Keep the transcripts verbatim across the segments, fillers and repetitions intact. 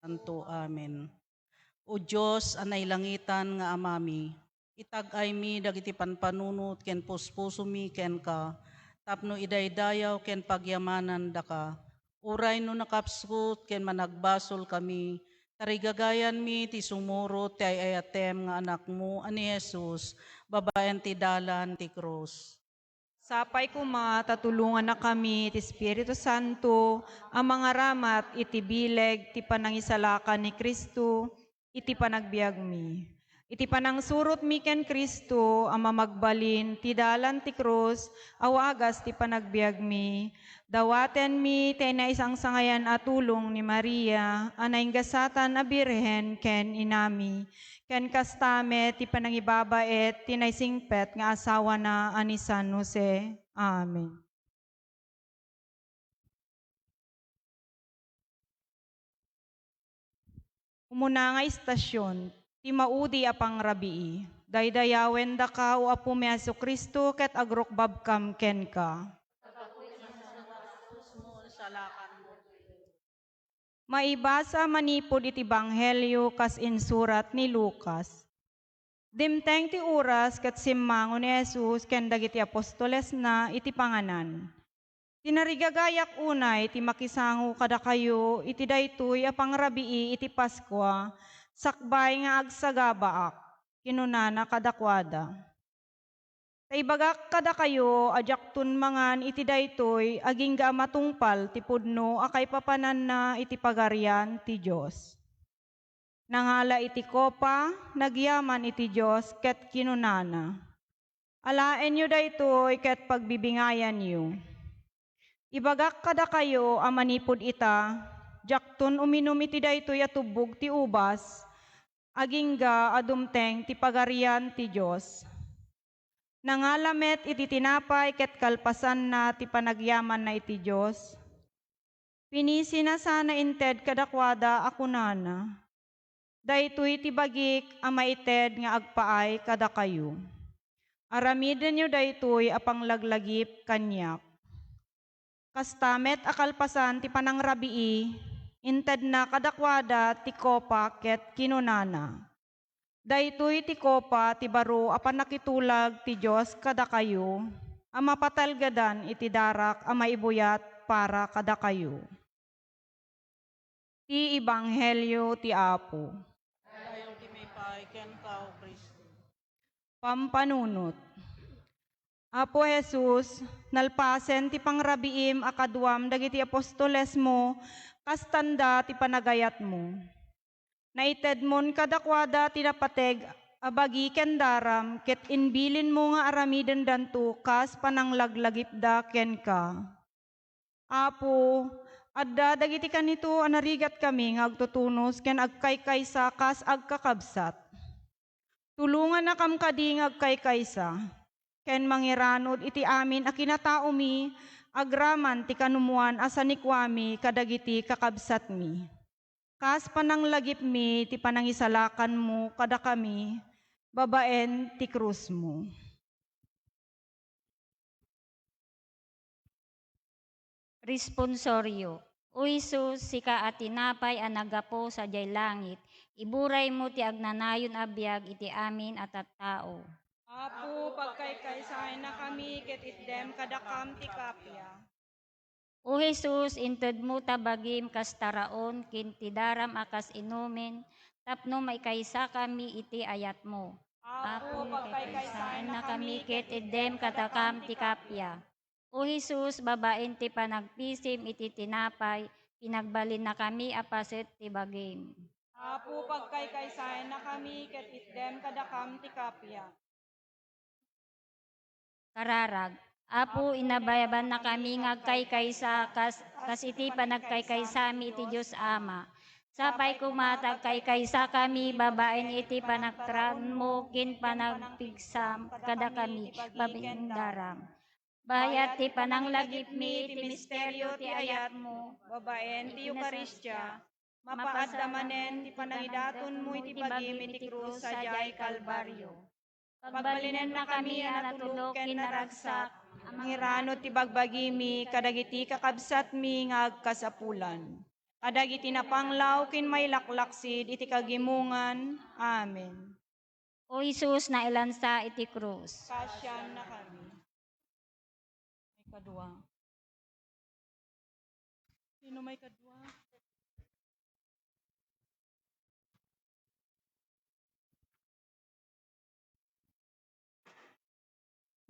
Santo. Amen. O Dios a nailangitan nga Amami, itag-aymi dagiti panpanunot ken puspusomi kenka, tapno idaydayaw ken pagyamanandaka. Uray no nakapsut ken managbasolkami, tarigagayanmi ti sumurot ti ay-ayatem nga Anakmo a ni Jesus babaen ti dalan ti krus. Sapay koma ta tulongannakami ti Espiritu Santo a mangaramat iti bileg ti panangisalakan ni Cristo iti panagbiagmi. Iti panangsurotmi ken Cristo a mamagbalin ti dalan ti krus a wagas ti panagbiagmi, dawatenmi ti naisangsangayan a tulong ni Maria a nainggasatan a Birhen ken inami, ken kasta met ti panangibabaet ti naisingpet nga asawana a ni San Jose. Amen. Umuna nga istasyon, ti maudi a pangrabii. Daydayawendaka, O Apomi a Jesu-Cristo, ket agrukbabkam kenka. Maibasa manipud iti Ebanghelio kas insurat ni Lucas. Dimteng ti oras ket simmango ni Jesus ken dagiti apostolesna iti panganan. Tinarigagayak unay ti makisango kadakayo iti daytoy a pangrabii iti Paskua sakbay nga agsagabaak, kinunana kadakuada. Ta ibagak kadakayo a diakton mangan iti daytoy agingga a matungpal ti pudno a kaipapananna iti Pagarian ti Dios. Nangala iti kopa, nagyaman iti Dios, ket kinunana, "Alaenyo daytoy ket pagbibingayanyo. Ibagak kadakayo a manipud ita, diakton uminum iti daytoy a tubbog ti ubas, agingga a dumteng ti Pagarian ti Dios." Nangala met iti tinapay ket kalpasanna ti panagyamanna iti Dios, pinisina sana inted kadakuada a kunana, "Daytoy ti bagik a maited nga agpaay kadakayo. Aramidenyo daytoy a panglaglagip kaniak." Kasta met a kalpasan ti panangrabii, intedna kadakuada ti kopa ket kinunana, "Daytoy ti kopa ti baro a pannakitulag ti Dios kadakayo, a mapatalgedan iti darak a maibuyat para kadakayo." Ti Ebanghelio ti Apo. Dayaw ti maipaay kenka, O Cristo. Pampanunot. Apo Jesus, nalpasen ti pangrabiim a kaduam dagiti apostolesmo, kas tanda ti panagayatmo. Naitedmon kadakuada ti napateg a bagi ken daram, ket imbilinmo nga aramidendanto kas pananglaglagipda kenka. Apo, adda dagiti kanito a narigatkami nga agtutunos ken agkaykaysa kas agkakabsat. Tulongannakam kadi nga agkaykaysa, ken mangiranod iti amin a kinataomi agraman ti kanumoan a sanikuami kadagiti kakabsatmi. Kas pananglagipmi ti panangisalakanmo kadakami babaen ti krusmo. Responsorio. O Jesus, sika a tinapay a naggapu sadiay langit, iburaymo ti agnanayon a biag iti amin a tattao. Apo, pagkaykaysaennakami ket itdem kadakam ti kappia. O Jesus, intedmo ta bagim kas taraon ken ti daram a kas inumen tapno maikaysakami iti ayatmo. Apo, pagkaykaysaennakami ket itdem kadakam ti kappia. O Jesus, babaen ti panagpisim iti tinapay, pinagbalinnakami a paset ti bagim. Apo, pagkaykaysaennakami ket itdem kadakam ti kappia. Kararag. Apo, inabayabannakami nga agkaykaysa kas, kas iti panagkaykaysami iti Dios Ama. Sapay koma ta agkaykaysakami babaen iti panagtaraonmo ken panagpigsam kadakami babaen daram. Bayat ti pananglagipmi ti misterio ti ayatmo babaen ti Eukaristia, mapaadda manen ti panangidatonmo iti bagim iti krus sadiay Kalbario. Pagbalinennakami a natulok ken naragsak a mangiranod ti bagbagimi kadagiti kakabsatmi nga agkasapulan. kadagiti napanglaw ken mailaklaksid iti kagimongan. Amen. O Jesus, nailansa iti krus. Pasiannakami. May kadua. Sino may kadua?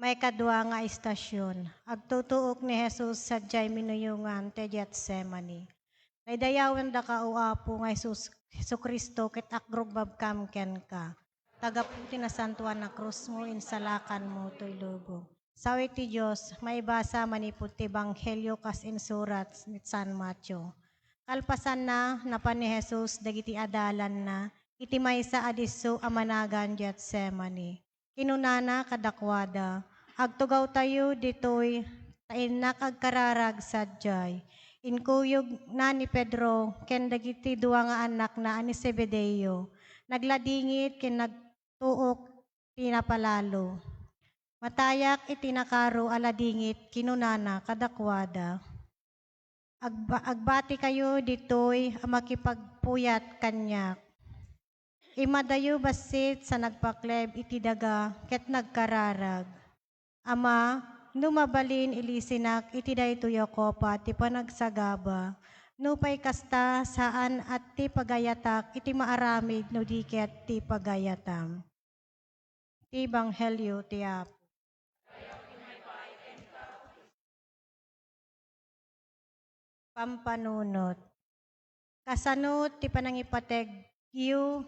May kadua nga istasyon. Agtutuok ni Jesus sadiay minuyongan ti Getsemani. Daydayawendaka, O Apo nga Jesus, Jesu-Cristo, ket agrugbabkam kenka. Ta gapu ti nasantoan a krusmo, insalakanmo toy lubong. Sao iti Dios, maibasa manipud ti Ebanghelio kas insurat ni San Mateo. Kalpasanna, napan ni Jesus dagiti adalanna iti maysa a disso a managan Getsemani. Kinunana kadakuada, "Agtugawtayo ditoy, ta innak agkararag sadiay." Inkuyogna ni Pedro ken dagiti dua nga annakna a ni Zebedeo. Nagladingit ken nagtuok ti napalalo. Matayak iti nakaro a ladingit, kinunana kadakuada, "Agba-, agbatikayo ditoy a makipagpuyat kaniak." Immadayo bassit sa nagpakleb iti daga ket nagkararag, "Ama, no mabalin, ilisinak iti daytoy a kopa ti panagsagaba. Nupay kasta, saan a ti pagayatak iti maaramid no di ket ti pagayatam." Ti Ebanghelio ti Apo. Pampanunot. Kasano ti panangipategyo,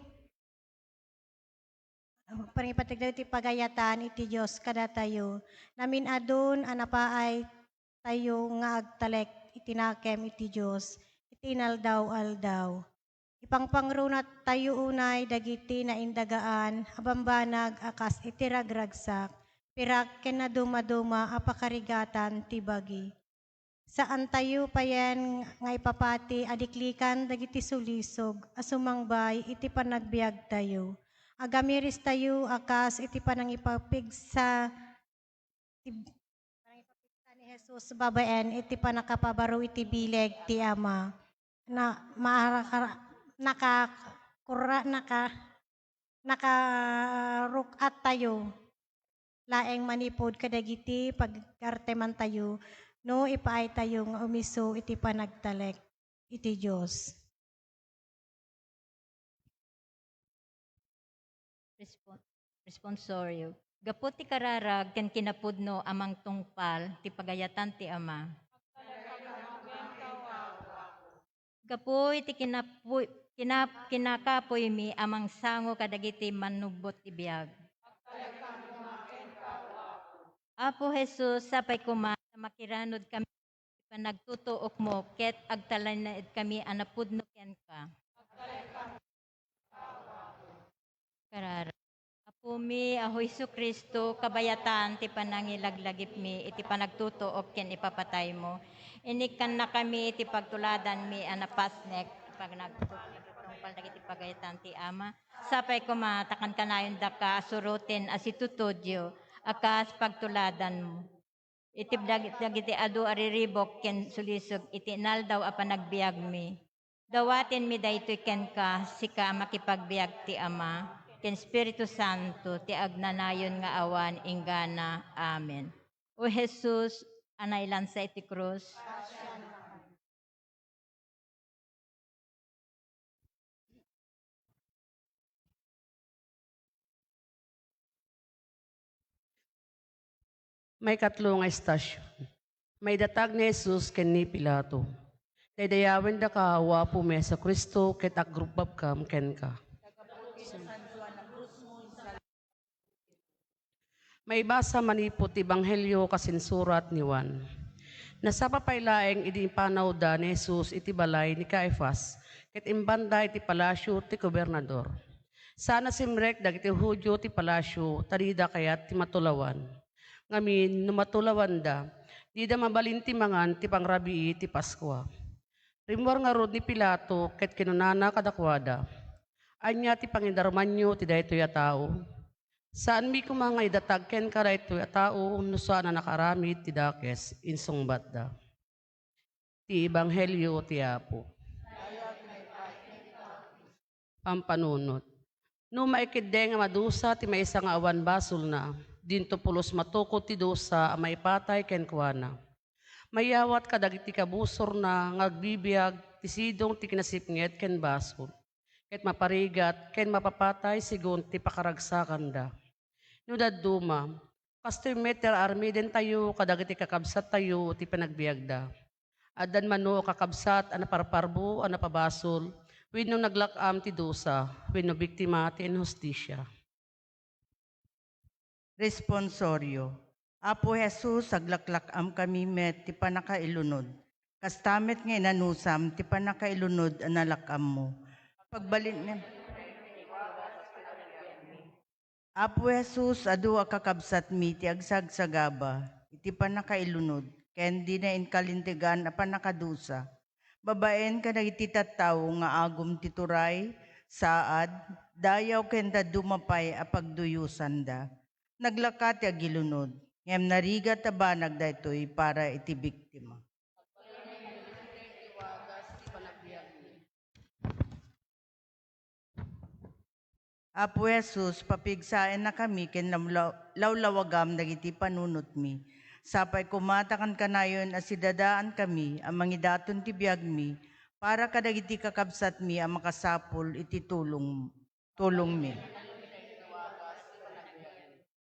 panangipategyo ti pagayatan iti Dios kadatayo? Namin-adun a napaaytayo nga agtalek iti nakem iti Dios iti inaldaw-aldaw. Ipangpangrunatayo unay dagiti naindagaan a bambanag a kas iti ragragsak, pirak ken nadumaduma a pakarigatan ti bagi. Saantayo payen nga ipapati a diklikan dagiti sulisog a sumangbay iti panagbiagtayo. Agamiristayo a kas iti panangipapigsa ti, panangipapigsa ni Jesus babaen iti pannakapabaro iti bileg ti Ama. Na, maaraka-, naka-, kura-, naka-, nakaruk-attayo laeng manipud kadagiti pag-artemantayo no ipaaytayo nga umisu iti panagtalek iti Dios. Respon-, Responsorio. Gapu ti kararag ken kinapudno a mangtungpal ti pagayatan ti Ama. Gapu iti kinapu-, kinap-, kinakapuymi a mangsango kadagiti mannubbot ti biag. Apo Jesus, sapay koma ta makiranod kami panagtutuokmo, ket agtalinaedkami a napudno kenka. Kararag. Apomi a Jesu-Cristo, kabayatan ti panangilaglagipmi iti panagtutuok ken ipapataymo. Inikkannakami iti pagtuladanmi a napasnek, panagtutuok iti tungpal dagiti pagayatan ti Ama. Sapay koma ta kankanayondaka a suroten a situtudio a kas pagtuladanmo. Iti dag-, dagiti adu a riribuk ken sulisog iti inaldaw a panagbiagmi. Dawatenmi daytoy kenka, sika a makipagbiag ti Ama, ken Espiritu Santo, ti agnanayon nga awan inggana. Amen. O Jesus, a nailansa iti krus. Maikatlo nga istasyon. Maidatag ni Jesus ken ni Pilato. Daydayawendaka, O Apomi a Jesu-Cristo, ket agrugbabkam kenka. Maibasa manipud ti Ebanghelio kas insurat ni Juan. Nasapa pay laeng idi impanawda ni Jesus iti balay ni Caifas, ket imbanda iti palasio ti gobernador. Saan a simrek dagiti Judio ti palasio ta dida kayat ti matulawan. Ngamin, no matulawanda, dida mabalin ti mangan ti pangrabii ti Paskua. Rimmuar ngarud ni Pilato ket kinunana kadakuada, "Ania ti pangidarumanyo ti daytoy a tao? Saanmi koma nga idatag kenka daytoy a tao no saan a nakaaramid ti dakes," insungbatda. Ti Ebanghelio ti Apo. Pampanunot. No maikeddeng a madusa ti maysa nga awan basolna, dinto pulos matukod ti dusa a maipatay kenkuana. Mayawat kadagiti kabusorna nga agbibiag ti sidong ti kinasipnget ken basol, ket maparigat ken mapapatay segun ti pakaragsakanda. No dadduma, kastoy met ti ar-armidentayo kadagiti kakabsattayo ti panagbiagda. Addan mano a kakabsat a naparparbo a napabasol wenno naglak-am ti dusa wenno biktima ti inhustisia. Responsorio. Apo Jesus, aglaklak-amkami met ti pannakailunod. Kasta met nga inanusam ti pannakailunod a nalak-ammo. Pagbalinmi. Apo Jesus, adu a kakabsatmi ti agsagsagaba iti pannakailunod ken dina inkalintegan a pannakadusa babaen kadagiti tattao nga agum ti turay, saad, dayaw ken dadduma pay a pagduyosanda. Naglaka ti agilunod, ngem narigat a banag daytoy para iti biktima. Apo Jesus, papigsaennakami ken lamlaw-, lawlawagam dagiti panunotmi. Sapay koma ta kankanayon a sidadaankami a mangidaton ti biagmi para kadagiti kakabsatmi a makasapul iti tulong-, tulongmi.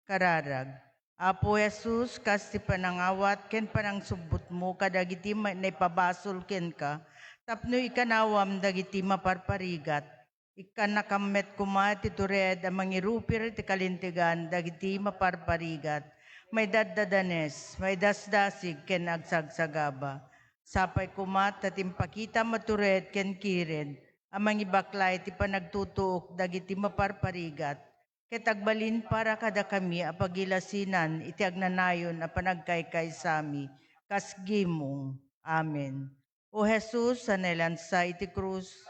Kararag. Apo Jesus, kas ti panangawat ken panangsubbotmo kadagiti ma-, naipabasol kenka tapno ikanawam dagiti maparparigat, ikkannakam met koma ti tured a mangirupir ti kalintegan dagiti maparparigat, maidaddadanes, maidasdasig ken agsagsagaba. Sapay koma ta ti impakitam a tured ken kired a mangibaklay ti panagtutuok dagiti maparparigat, ket agbalin para kadakami a pagilasinan iti agnanayon a panagkaykaysami kas gimong. Amen. O Jesus, a nailansa iti krus.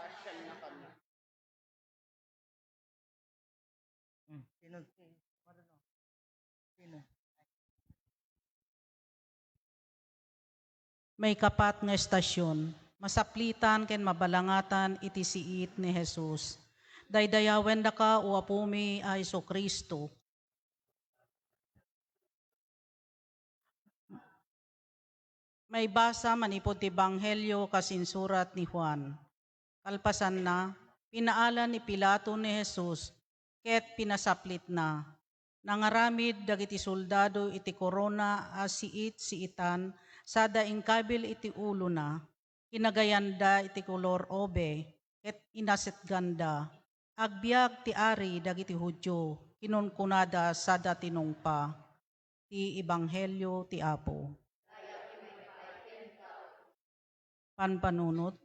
Hmm, sino, sino? Maikapat nga estasion, masaplitan ken mabalangatan iti siit ni Jesus. Daydayawendaka, O Apomi a Jesu-Cristo. Maibasa manipud ti Ebanghelio kas insurat ni Juan. Kalpasanna, pinaalan ni Pilato ni Jesus ket pinasaplitna. Nangaramid dagiti soldado iti korona a siit-siitan sada inkabil iti ulona. Kinagayanda iti kolor ube ket inasetganda. "Agbiag ti Ari dagiti Judio," kinunkunada sada tinungpa. Ti Ebanghelio ti Apo. Pampanunot.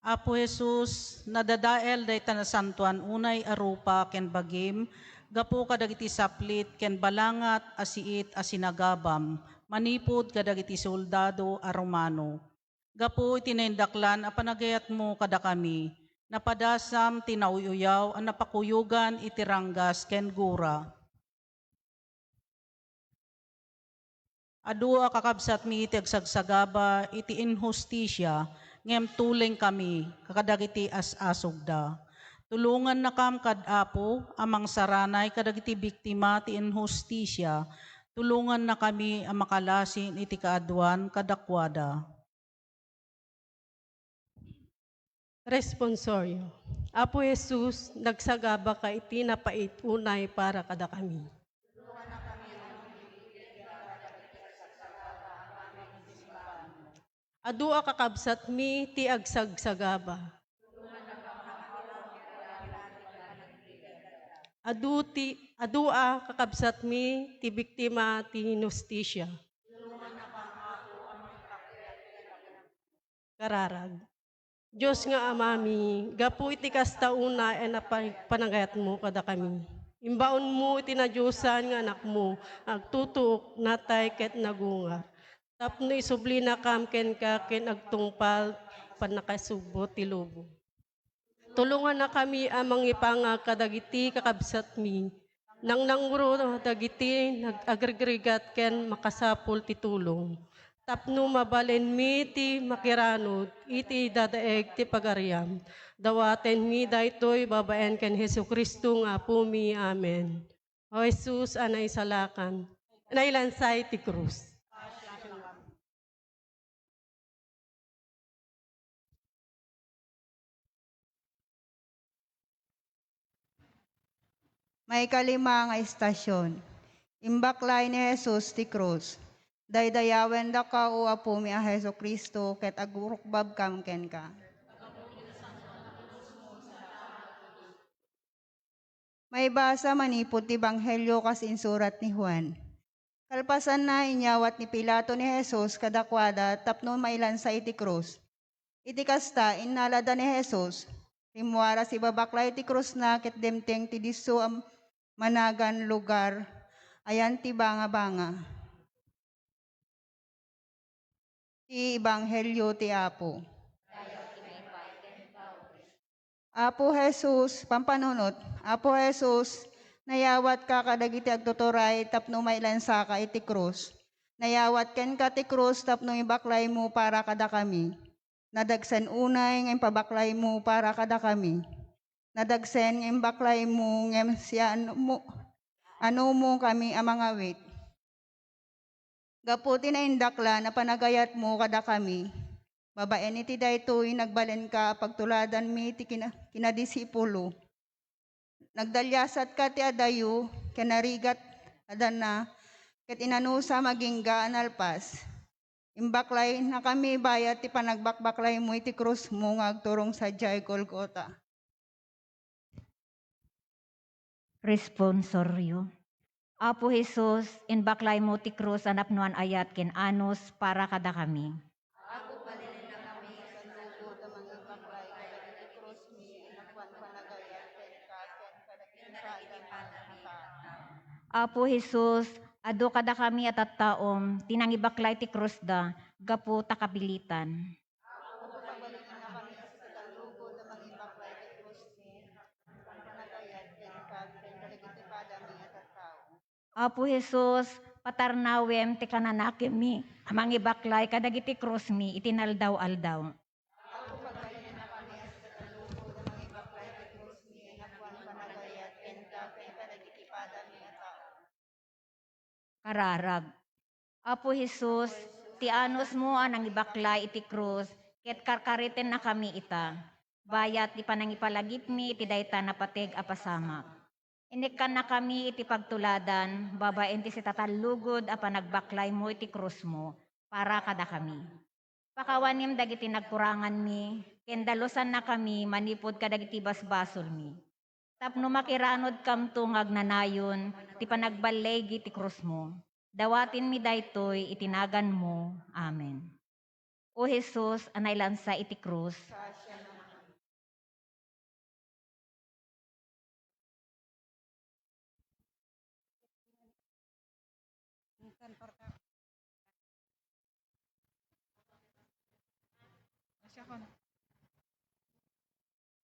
Apo Jesus, nadadael dayta nasantoan unay a rupa ken bagim gapu kadagiti saplit ken balangat a siit a sinagabam manipud kadagiti soldado a Romano. Gapu iti naindaklan a panagayatmo kadakami, napadasam ti nauy-uyaw a napakuyogan iti ranggas ken gura. Adu a kakabsatmi ti agsagsagaba iti inhustisia, ngem tulengkami kadagiti as-asugda. Tulongannakam kad Apo a mangsaranay kadagiti biktima ti inhustisia. Tulongannakami a makalasin iti kaaduan kadakuada. Responsorio. Apo Jesus, nagsagabaka iti napait unay para kadakami. Adu a kakabsatmi ti agsagsagaba. Adu ti, adu a kakabsatmi ti biktima ti inhustisia. Kararag. Dios nga Amami, gapu iti kasta unay a napa-, panagayatmo kadakami. Imbaonmo iti nadiosan nga Anakmo, agtutuok, natay, ket nagungar. Tapno isublinakam kenka ken agtungpal pannakaisubbo ti lubong. Tulongannakami a mangipangag kadagiti kakabsatmi. Nangnangro dagiti nag-, agrigrigat ken makasapul ti tulong. tapno mabalinmi ti makiranud iti dadaeg ti pagariam. Dawatenmi daytoy babaen ken Jesu-Cristo nga Apomi. Amen. O Jesus a naisalakan, nailansa iti krus. Maikalima nga istasyon. Imbaklay ni Jesus ti krus. Daydayawendaka, O Apomi a Jesu-Cristo, ket agrukbabkam kenka. Maibasa manipud ti Ebanghelio kas insurat ni Juan. Kalpasanna, inyawat ni Pilato ni Jesus kadakuada tapno mailansa iti krus. Iti kasta, innalada ni Jesus. Rimmuar a sibabaklay ti krusna ket dimteng ti disso a managan lugar, ayan ti bangabanga. Ti Ebanghelio ti Apo. Apo Jesus, pampanunot, Apo Jesus, nayawatka kadagiti agtuturay tapno mailansaka iti krus. Nayawat kenka ti krus tapno ibaklaymo para kadakami. Nadagsen unay nga impabaklaymo para kadakami. Nadagsen nga imbaklaymo ngem siya anumo, anumo kami a mangawit. Gapu ti naindaklan a panagayatmo kadakami, babaen iti daytoy nagbalinka a pagtuladanmi ti kina-, kinadisipulo. Nagdaliasatka ti adayo ken narigat a dana, ket inanusa magingga a nalpas. Imbaklaynakami bayat ti panagbakbaklaymo iti krusmo nga agturong sadiay Golgota. Responsorio. Apo Jesus, imbaklaymo ti krus a napnoan ayat ken anus para kadakami. Apo, balinennakami a saludsod a mangibaklay kadagiti krusmi a napnoan panagayat kenka ken kadagiti padami a tao. Apo Jesus, adu kadakami a tattaom ti nangibaklay ti krusda gapu ta kapilitan. Apo, pagbalinennakami a saludsod a mangibaklay ti krusmi a napnoan panagayat kenka ken kadagiti padami a tattao. Apo Jesus, patarnawem ti kananakemmi a mangibaklay kadagiti krusmi iti naldaw-aldaw. Apo, pagbalinennakami a saludsod a mangibaklay ti krusmi a napnoan panagayat kenka ken kadagiti padami a tao. Kararag. Apo Jesus, ti anusmo a nangibaklay iti krus, ket karkaritennakami ita. Bayat ti panangipalagipmi iti dayta napateg a pasamak. Inikkannakami iti pagtuladan babaen ti sitatallugod a panagbaklaymo iti krusmo para kadakami. Pakawanem dagiti nagkuranganmi, ken dalusannakami manipud kadagiti basbasolmi. Tapno makiranudkamto nga agnanayon ti panagballigi ti krusmo, dawatenmi daytoy iti naganmo. Amen. O Jesus a nailansa iti krus,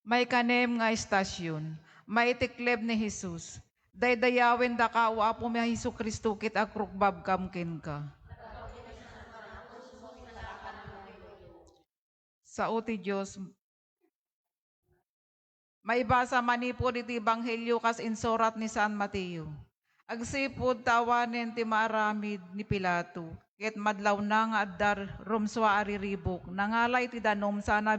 Maikanem nga istasyon, maitikleb ni Jesus. Daydayawendaka, O Apomi a Jesu-Cristo, ket agrukbabkam kenka. Sao ti Dios. Maibasa manipud iti Ebanghelio kas insurat ni San Mateo. Agsipud ta awanen ti maaramid ni Pilato, ket madlawna nga adda rumsua a riribuk, nangala iti danum sana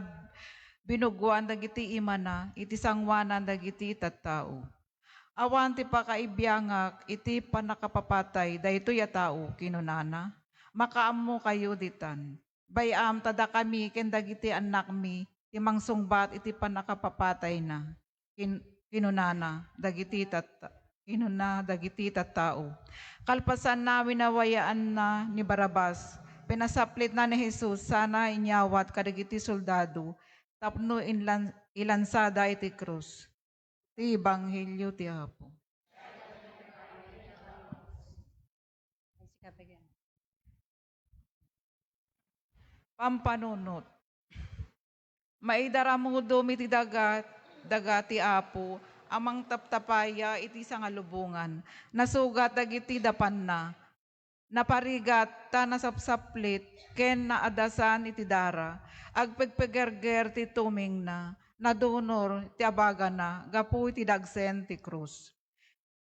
binugoan dagiti imana iti sangoanan dagiti tattao. Awan ti pakaibiangak iti pannakapapatay daytoy a tao, kinunana. Makaammokayo ditan. Bay-am ta dakami ken dagiti annakmi ti mangsungbat iti pannakapapatayna, kin-, kinunana dagiti tatta-, kinuna dagiti tattao. Kalpasanna, winawayaanna ni Barrabas. Pinasaplitna ni Jesus sana inyawat kadagiti soldado tapno inlan-, ilansada iti krus. Ti Ebanghelio ti Apo. Pampanunot. Maidaramudom iti daga, daga ti Apo a mangtaptapaya iti sangalubongan. Nasugat dagiti dapanna. Naparigat ta nasapsaplit ken naadasan iti dara. Agpegpegerger ti tumingna. Nadunor ti abagana gapu iti dagsen ti krus.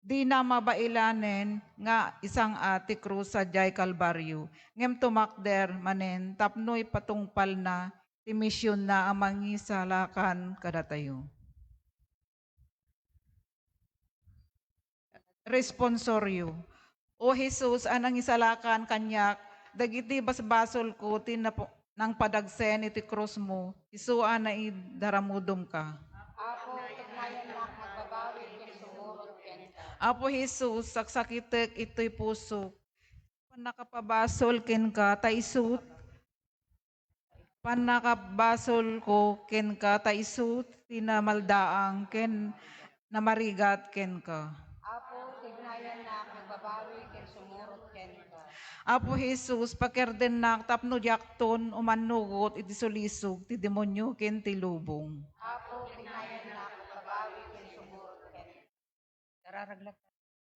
Dina mabailanen nga isang-at ti krus sadiay Kalbario, ngem tumakder manen tapno ipatungpalna ti misionna a mangisalakan kadatayo. Responsorio. O Jesus a nangisalakan kaniak, dagiti basbasolko ti napu-, nangpadagsen iti krusmo, isu a naidaramudomka. Apo, tugnayannak agbabawi ken sumurot kenka. Apo Jesus, saksakitek itoy pusok. Pannakapabasol kenka, ta isu Pannakabasolko kenka, ta isu ti namaldaang ken namarigat kenka. Apo, tugnayannak agbabawi ken sumurot kenka. Apo Jesus, pakerdennak tapno diakton umannugot iti sulisog ti demonio ken ti lubong. Apo, tugnayannak agbabawi ken sumurot kenka.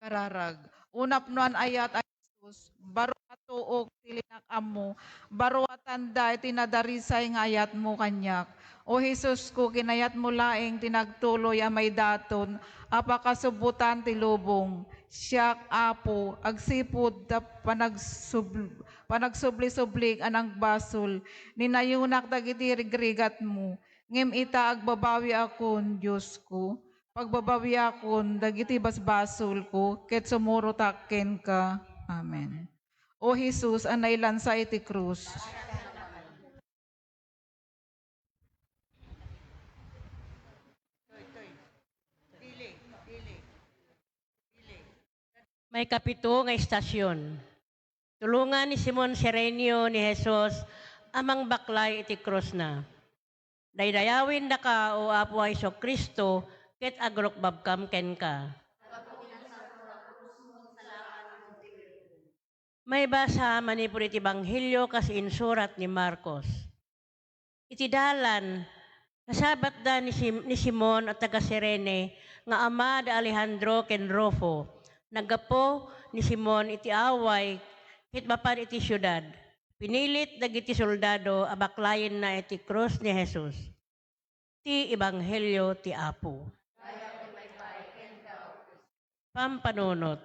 Kararag. Unapno an ayat a Jesus, baro a tuok ti linak-ammo, baro a tanda iti nadarisay nga ayatmo kaniak. O Jesusko, kinayatmo laeng ti nagtuloy a maidaton a pakasubbotan ti lubong. Siak, Apo, agsipud ta panagsub-, panagsubli-sublik a nagbasol, ninayonak dagiti rigrigatmo. Ngem ita, agbabawiakon, Diosko, pagbabawiakon dagiti basbasolko ket sumurotak kenka. Amen. O Jesus a nailansa iti krus. Maikapito nga istasyon. Tulongan ni Simon Cirenio ni Jesus a mangbaklay iti krusna. Daydayawendaka, O Apo a Jesu-Cristo, ket agrukbabkam kenka. Maibasa manipud iti Ebanghelio kas insurat ni Marcos. Iti dalan, nasabatda ni Sim-, ni Simon a taga-Cirene nga ama da Alejandro ken Rufo. Naggapu ni Simon iti away ket mapan iti siudad. Pinilit dagiti soldado a baklayenna iti krus ni Jesus. Ti Ebanghelio ti Apo. Pampanunot.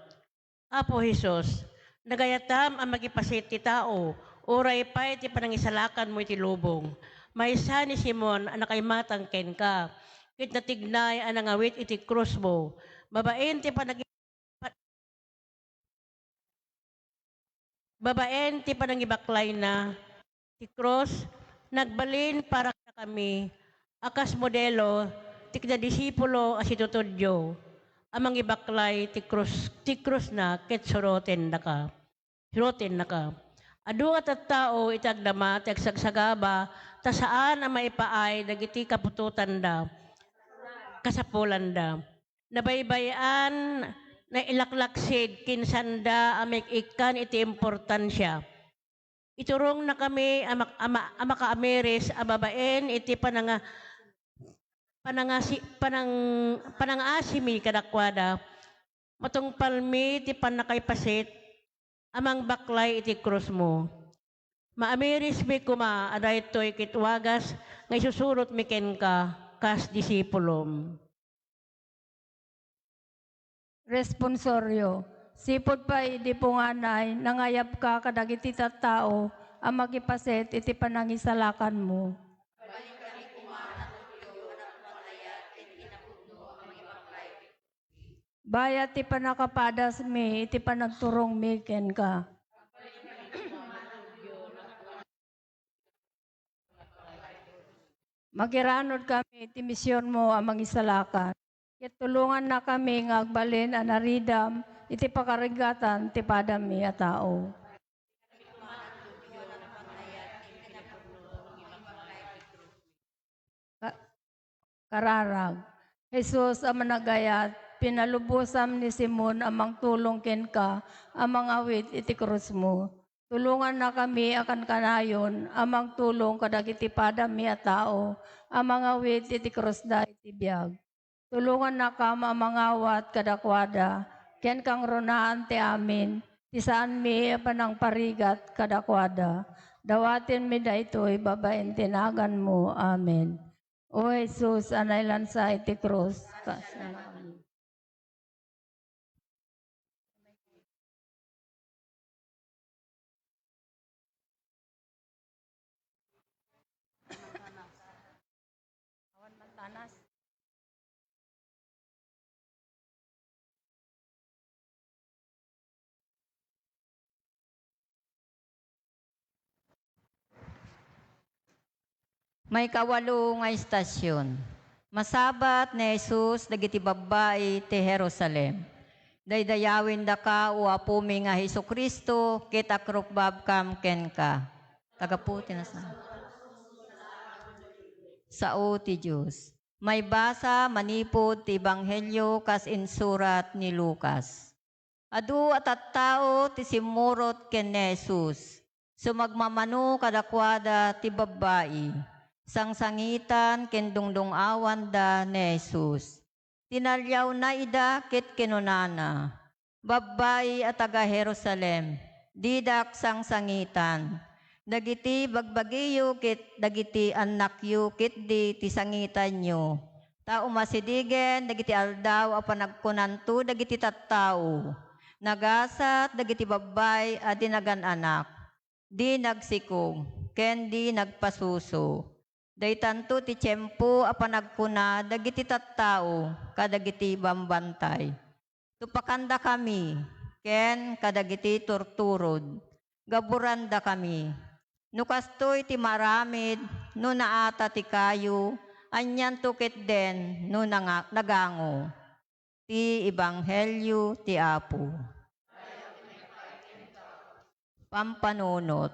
Apo Jesus, nagayatam a makipasit ti tao, uray pay ti panangisalakanmo iti lubong. Maysa ni Simon a nakaimatang kenka, ket natignay a nangawit iti krusmo. Babaen ti panagi-, pa-, babaen ti panangibaklayna, ti krus, nagbalin para kadakami a kas modelo ti kinadisipulo a situtudio a mangibaklay ti krus, ti krusna ket surotennaka. Surotennaka. Adu a tattao iti agdama ti agsagsagaba ta saan a maipaay dagiti kaputotanda, kasapulanda. Nabaybay-an, nailaklaksid ken saanda a maik-ikkan iti importansia. Iturongnakami a mak-, a ma-, a makaamiris a babaen iti pananga-, panangasi-, panang-, panangaasimi kadakuada. Matungpalmi ti pannakaipasit a mangbaklay iti krusmo. Maamirismi koma a daytoy ket wagas nga isusurotmi kenka kas disipulom. Responsorio. Sipud pay idi punganay, nangayabka kadagiti tattao a makipasit iti panangisalakanmo. Bayat ti pannakapadasmi iti panagturongmi kenka. Magiranudkami iti misionmo a mangisalakan, ket tulongannakami nga agbalin a naridam iti pakarigatan ti padami a tao. Ka-, kararag. Jesus a managayat, pinalubosam ni Simon a mangtulong kenka a mangawit iti krusmo. Tulongannakami a kankanayon a mangtulong kadagiti padami a tao a mangawit iti krusda iti biag. Tulongannakam a mangawat kadakuada ken kangrunaan ti amin ti saanmi a panangparigat kadakuada. Dawatenmi daytoy babaen ti naganmo. Amen. O Jesus a nailansa iti krus, kas-, Awan mantanas. Maikawalo nga istasyon. Masabat ni Jesus dagiti babbai ti Jerusalem. Daydayawendaka, O Apomi nga Jesu-Cristo, ket agrukbabkam kenka. Tagapu ti nasa-, sao ti Dios. Maibasa manipud ti Ebanghelio kas insurat ni Lucas. Adu a tattao ti simmurot ken ni Jesus. Sumagmamano kadakuada ti babbai. Sangsangitan ken dungdung-awanda ni Jesus. Tinaliawna ida ket kinunana, "Babbai a taga-Jerusalem, didak sangsangitan. Dagiti bagbagiyo ket dagiti annakyo ketdi ti sangitanyo. Ta umasidigen dagiti aldaw a panagkunanto dagiti tattao, 'Nagasat dagiti babbai a di nagan-anak, di nagsikog, ken di nagpasuso.' Daytanto ti tiempo a panagkuna dagiti tattao kadagiti bambantay, 'Tupakandakami ken kadagiti turturod, gaburandakami.' No kastoy ti maaramid, no naata ti kayo, anianto ketdin no nanga-, nagango?" Ti Ebanghelio ti Apo. Pampanunot.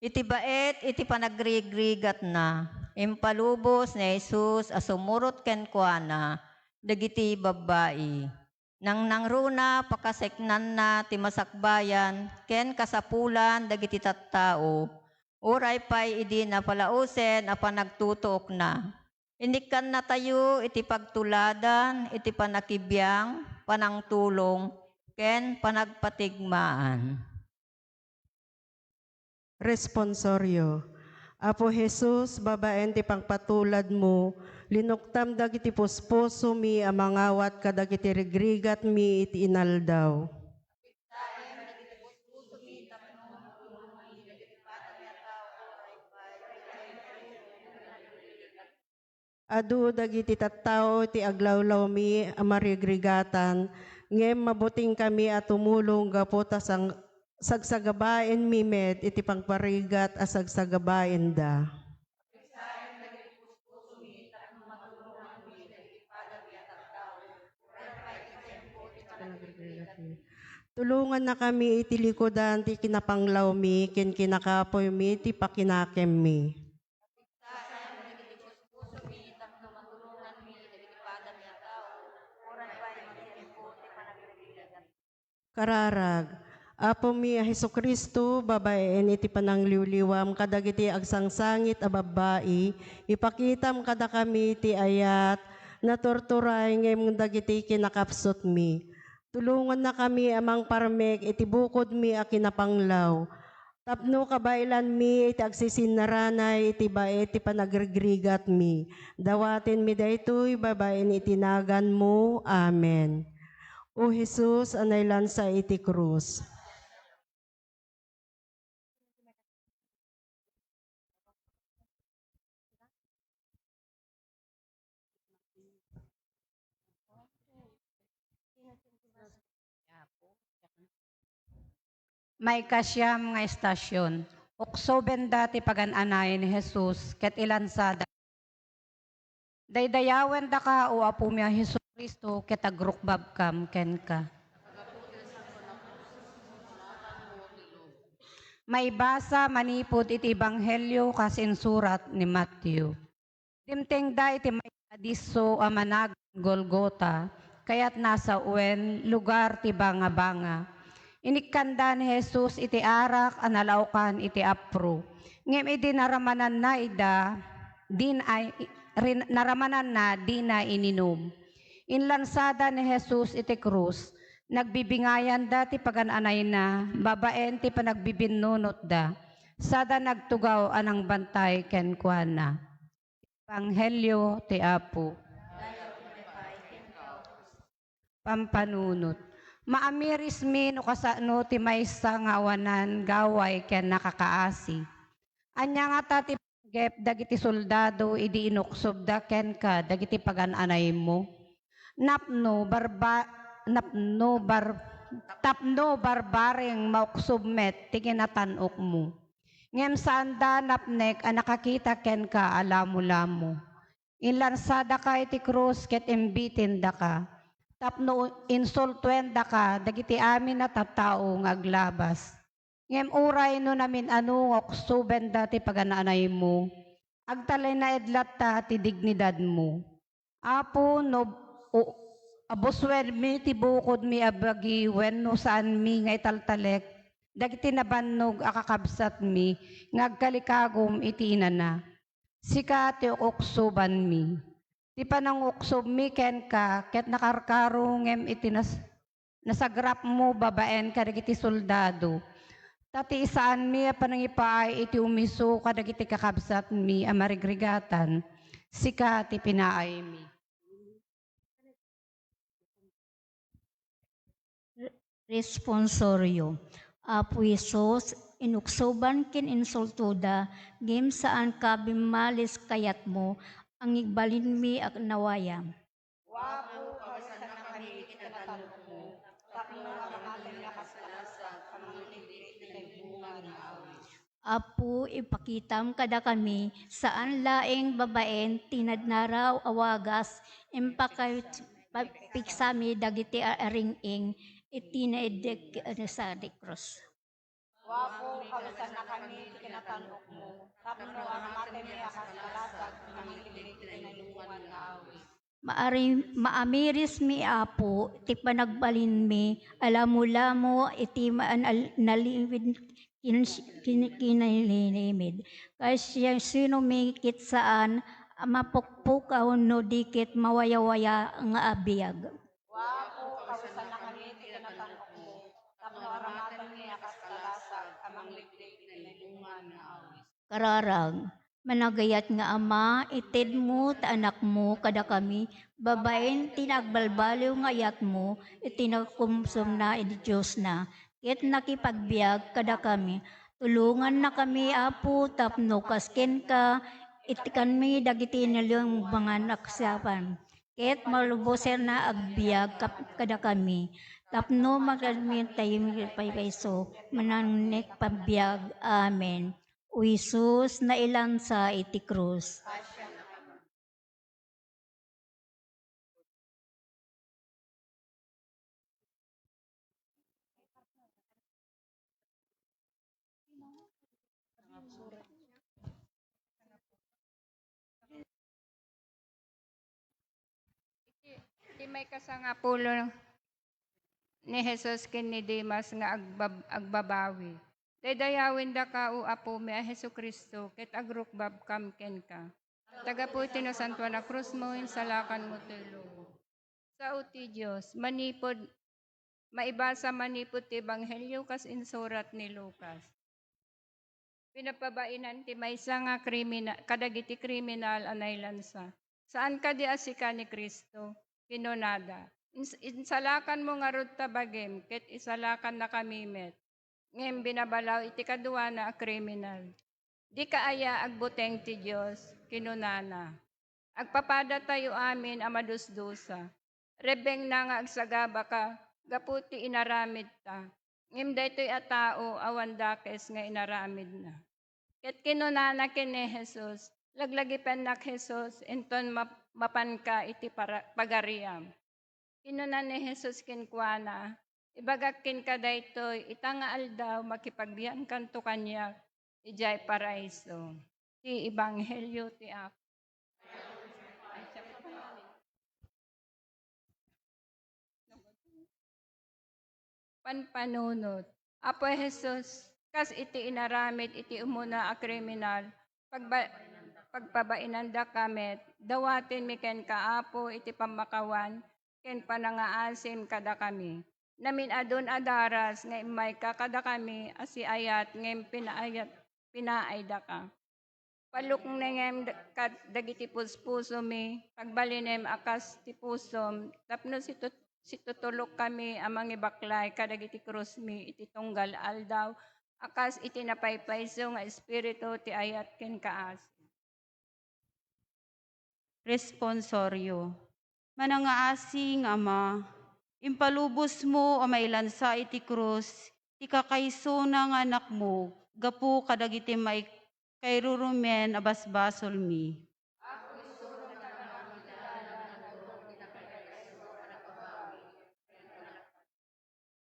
Iti baet iti panagrigrigatna, impalubos ni Jesus a sumurot kenkuana dagiti babbai. Nangnangruna pakaseknanna ti masakbayan ken kasapulan dagiti tattao, uray pay idi napalausen a panagtutuokna. Inikkannatayo iti pagtuladan iti pannakibiang, panangtulong, ken panagpatigmaan. Responsorio. Apo Jesus, babaen ti pangpatuladmo, linuktam dagiti puspusomi a mangawat kadagiti rigrigatmi iti inaldaw. Adu dagiti tattao iti aglawlawmi a marigrigatan, ngem mabutingkami a tumulong gapu ta sang-, sagsagabaenmi met iti pangparigat a sagsagabaenda. Tulongannakami iti likudan ti kinapanglawmi ken kinakapuymi ti pakinakemmi. Kararag. Apomi a Jesu-Cristo, babaen iti panangliwliwam kadagiti agsangsangit a babbai, ipakitam kadakami ti ayat, naturturay ngem dagiti kinakapsutmi. Tulongannakami a mangparmek iti bukodmi a kinapanglaw, tapno kabaelanmi iti agsisinaranay iti baet ti panagrigrigatmi. Dawatenmi daytoy babaen iti naganmo. Amen. O Jesus a nailansa iti krus. Maikasiam nga istasyon. Uksobenda ti pagan-anay ni Jesus ket ilansada. Daydayawendaka, O Apomi a Jesu-Cristo, ket agrukbabkam kenka. Maibasa manipud iti Ebanghelio kas insurat ni Mateo. Dimtengda iti maysa a disso a managan Golgota, kayatna a sawen, lugar ti bangabanga. Inikkanda ni Jesus iti arak a nalaokan iti apro. Ngem idi naramananna ida, din-, ay, rin-, naramananna, dina ininum. Inlansada ni Jesus iti krus, Nagbibingayanda ti pagan-anayna babaen ti panagbibinnunotda, sada nagtugaw a nangbantay kenkuana. Ebanghelio ti Apo. Pampanunot. Maamirismi no kasano ti maysa nga awanan gaway ken nakakaasi. Ania ngata ti panggep dagiti soldado idi inuksobda kenka dagiti pagan-anaymo? Napno barba-, napno bar-, tapno barbareng mauksob met ti kinatan-okmo. Ngem saanda napnek a nakakita kenka a lamolamo. Inlansadaka iti krus ket imbitendaka tapno insultoendaka dagiti amin a tattao nga aglabas. Ngem uray no namin-ano nga uksobenda ti pagan-anaymo, agtalinaed latta ti dignidadmo. Apo, no u-, abusuenmi ti bukodmi a bagi wenno saanmi nga italtalek dagiti nabannog a kakabsatmi nga agkalikagum iti inana, sika ti ukuksobanmi. Ti pananguksobmi kenka ket nakarkaro ngem iti nas-, nasagrapmo babaen kadagiti soldado. Ta ti isaanmi a panangipaay iti umiso kadagiti kakabsatmi a marigrigatan, sika ti pinaaymi. Responsorio. Apo Jesus, inuksoban ken insultoda, ngem saanka bimmalis kayatmo, angigbalinmi a nawaya. Apo, kawesannakami iti kinatalokmo, tapno aramatenmi a kas kalasag a mangliblik iti nailubongan nga awit. Apo, ipakitam kadakami, saan laeng babaen ti nadnaraw a wagas, impakay-, pa-, piksami dagiti a-, aring-ing iti naidek-, ano, sa di krus. Apo, kawesannakami iti kinatalokmo, tapno aramatenmi a kas kalasag a mangliblik iti nailubongan nga awit. Maari-, maamirismi, Apo, ti panagbalinmi a lamolamo iti ma-, nal-, naliwed kin-, kin-, kinalilimid. Kasiasinomi ket saan a mapukpukaw no di ket mawayawaya nga abiag. Apo, kawesannakami ti kinatalokmo, tapno aramatenmi a kas kalasag a mangliblik iti nailubongan nga awit. Kararag, managayat nga Ama, itedmo ti Anakmo kadakami, babaen ti nagbalbaliw nga ayatmo, iti nakumsomna iti Diosna, ket nakipagbiag kadakami. Tulongannakami, Apo, tapno kas kenka, itkanmi dagiti nalungbangan a kasapulan, ket malubosanna agbiag kap-, kadakami, tapno magadmin tayo paypayso, manangnek pagbiag. Amen. O Jesus, nailansa iti krus. Iti, iti may kasangapulo ni Jesus ken ni Demas nga agbab-, agbabawi. Daydayawendaka, O Apomi a Jesu-Cristo, ket agrukbabkam kenka. Ta gapu iti nasantoan a krusmo, insalakanmo toy lubong. Sao ti Dios, manipud, maibasa manipud ti Ebanghelio kas insurat ni Lucas. Pinapabainan ti maysa nga krimina-, kadagiti kriminal a nailansa. Saan kadi a sika ni Cristo? Kinunada. Ins-, insalakanmo ngarud ta bagim, ket isalakannakami met. Ngem binabalaw iti kaduana a kriminal. Dika aya agbuteng ti Dios, kinunana. Agpapadatayo amin a madusdusa. Rebbengna nga agsagabaka gapu ti inaramidta. Ngem daytoy a tao awan dakes nga inaramidna. Ket kinunana ken ni Jesus, "Laglagipennak, Jesus, inton map-, mapanka iti para-, pagariam." Kinuna ni Jesus kenkuana, "Ibagak kenka daytoy, ita nga aldaw makipagbiankanto kaniak idiay Paraiso." Ti Ebanghelio ti Apo. Pampanunot. Apo Jesus, kas iti inaramid iti umuna a kriminal, pagba-, pagpabainandaka met, dawatenmi kenka, Apo, iti pammakawan ken panangaasim kadakami. namin-adun a daras nga immayka kadakami a siayat ngem pinaayat, pinaaydaka. Paluknengem da-, kad-, dagiti puspusomi, pagbalinem a kas ti pusom, tapno situ-, situtulokkami a mangibaklay kadagiti krusmi iti tunggal aldaw, a kas iti napaypayso nga Espiritu ti ayat ken kaasi. Responsorio. Manangaasi nga Ama, impalubosmo a mailansa iti krus ti kakaisuna nga Anakmo gapu kadagiti maikairurumen a basbasolmi.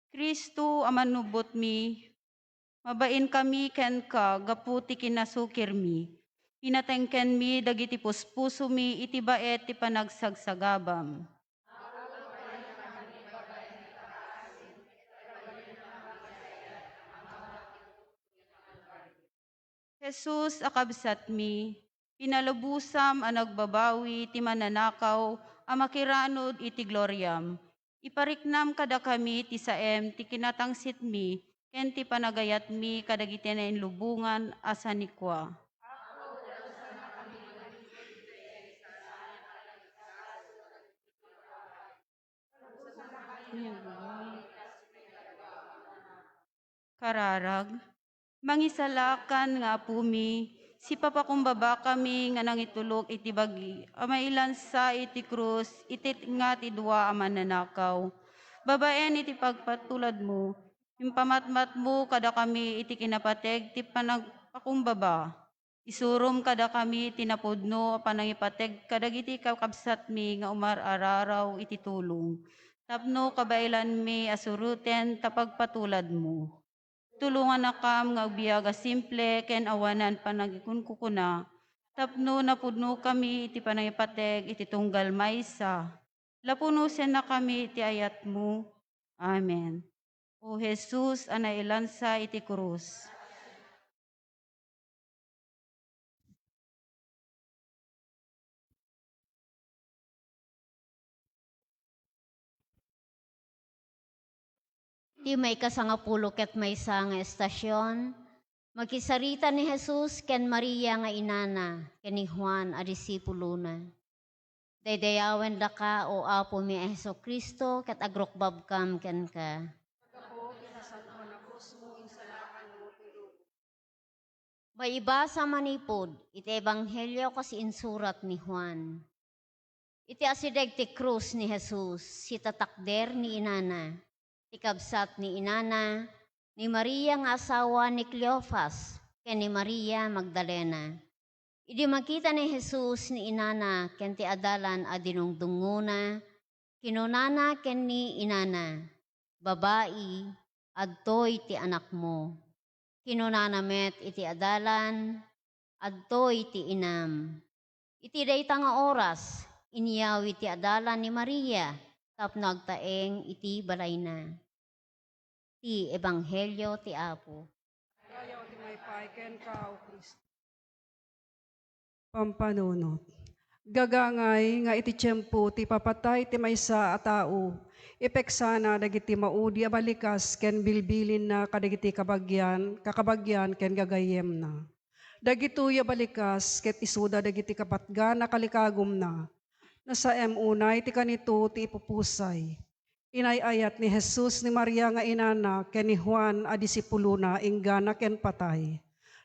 Cristo a mannubbotmi, mabainkami kenka gapu ti kinasukirmi. Pinatengkenmi dagiti puspusomi iti baet ti panagsagsagabam. Jesus a kabsatmi, pinalubosam a nagbabawi ti mananakaw a makiranod iti gloriam. Ipariknam kadakami ti saem ti kinatangsitmi ken ti panagayatmi kadagiti nainlubongan a sanikua. Kararag, mangisalakan nga Apomi, sipapakumbabakami nga nangitulok iti bagi a mailansa iti krus iti tengnga ti dua a mananakaw. Babaen iti pagpatuladmo, impamatmatmo kadakami iti kinapateg ti panagpakumbaba. Isurom kadakami ti napudno a panangipateg kadagiti kakabsatmi nga umar-araraw iti tulong, tapno kabaelanmi a suroten ta pagpatuladmo. Tulongannakam nga agbiag a simple ken awanan panagikunkukuna, tapno napudnokami iti panangipateg iti tunggal maysa. Lapunusennakami iti ayatmo. Amen. O Jesus a nailansa iti krus. Ti maikasangapulo ket maysa nga estasion, makisarita ni Jesus ken Maria nga inana ken ni Juan a disipulona. Daydayawendaka, O Apomi a Jesu-Cristo, ket agrukbabkam kenka. Maibasa manipud iti Ebanghelio kas insurat ni Juan. Iti asideg ti krus ni Jesus, sitatakder ni inana, ti kabsat ni inana, ni Maria nga asawa ni Cleofas, ken ni Maria Magdalena. Idi makita ni Jesus ni inana ken ti adalan a dinungdungngona, kinunana ken ni inana, "Babai, adtoy ti anakmo." Kinunana met iti adalan, "Adtoy ti inam." Iti dayta nga oras, inyawid ti adalan ni Maria tapno agtaeng iti balayna. Ti Ebanghelio ti Apo. Rayaw ti maipay kenka, O Cristo. Pampanunot. Gagangay nga iti tiempo ti ipapatay ti maysa a tao, ipeksana dagiti maudi a balikas ken bilbilinna kadagiti kabagian, kakabagian ken gagayyemna. Dagitoy a balikas ket isuda dagiti kapatgan a kalikagumna. Nasaem unay ti kanito ti ipupusay. Inay-ayat ni Jesus ni Maria nga inana ken ni Juan a disipulona inggana ken patay.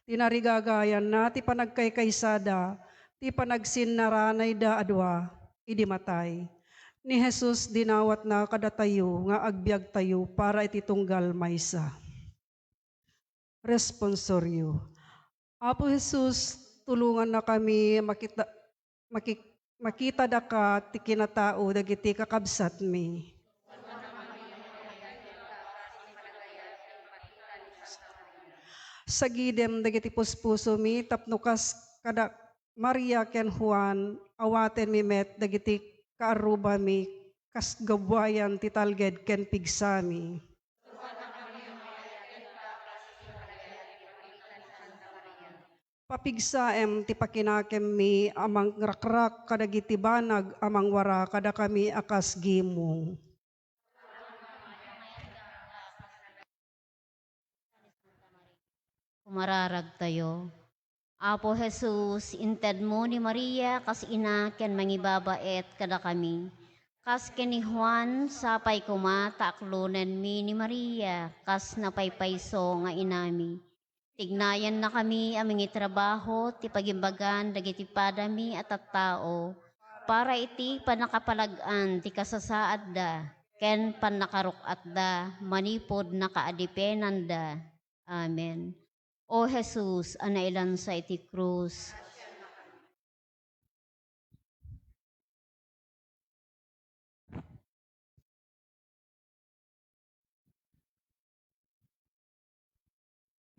Tinarigagayanna ti panagkaykaysada, ti panagsinnaranayda a dua idi matay. Ni Jesus dinawatna kadatayo nga agbiagtayo para iti tunggal maysa. Responsorio. Apo Jesus, tulongannakami makita, maki-, makitadaka ti kinatao dagiti kakabsatmi. Sagidem dagiti puspusomi tapno kas kada Maria ken Juan, awatenmi met dagiti kaarrubami kas gabuayan ti talged ken pigsami. Papigsaem ti pakinakemmi a mangrakrak kadagiti banag a mangwara kadakami a kas gimong. Umararagtayo. Apo Jesus, intedmo ni Maria kas ina ken mangibabaet kadakami. Kas ken ni Juan, sapay koma ta aklonenmi ni Maria kas napaypayso nga inami. Tignayannakami a mangitrabaho ti pagimbagan dagiti padami a tattao para iti pannakapalag-an ti kasasaadda ken pannakaruk-atda manipud nakaadipenanda. Amen. O Jesus a nailansa iti krus.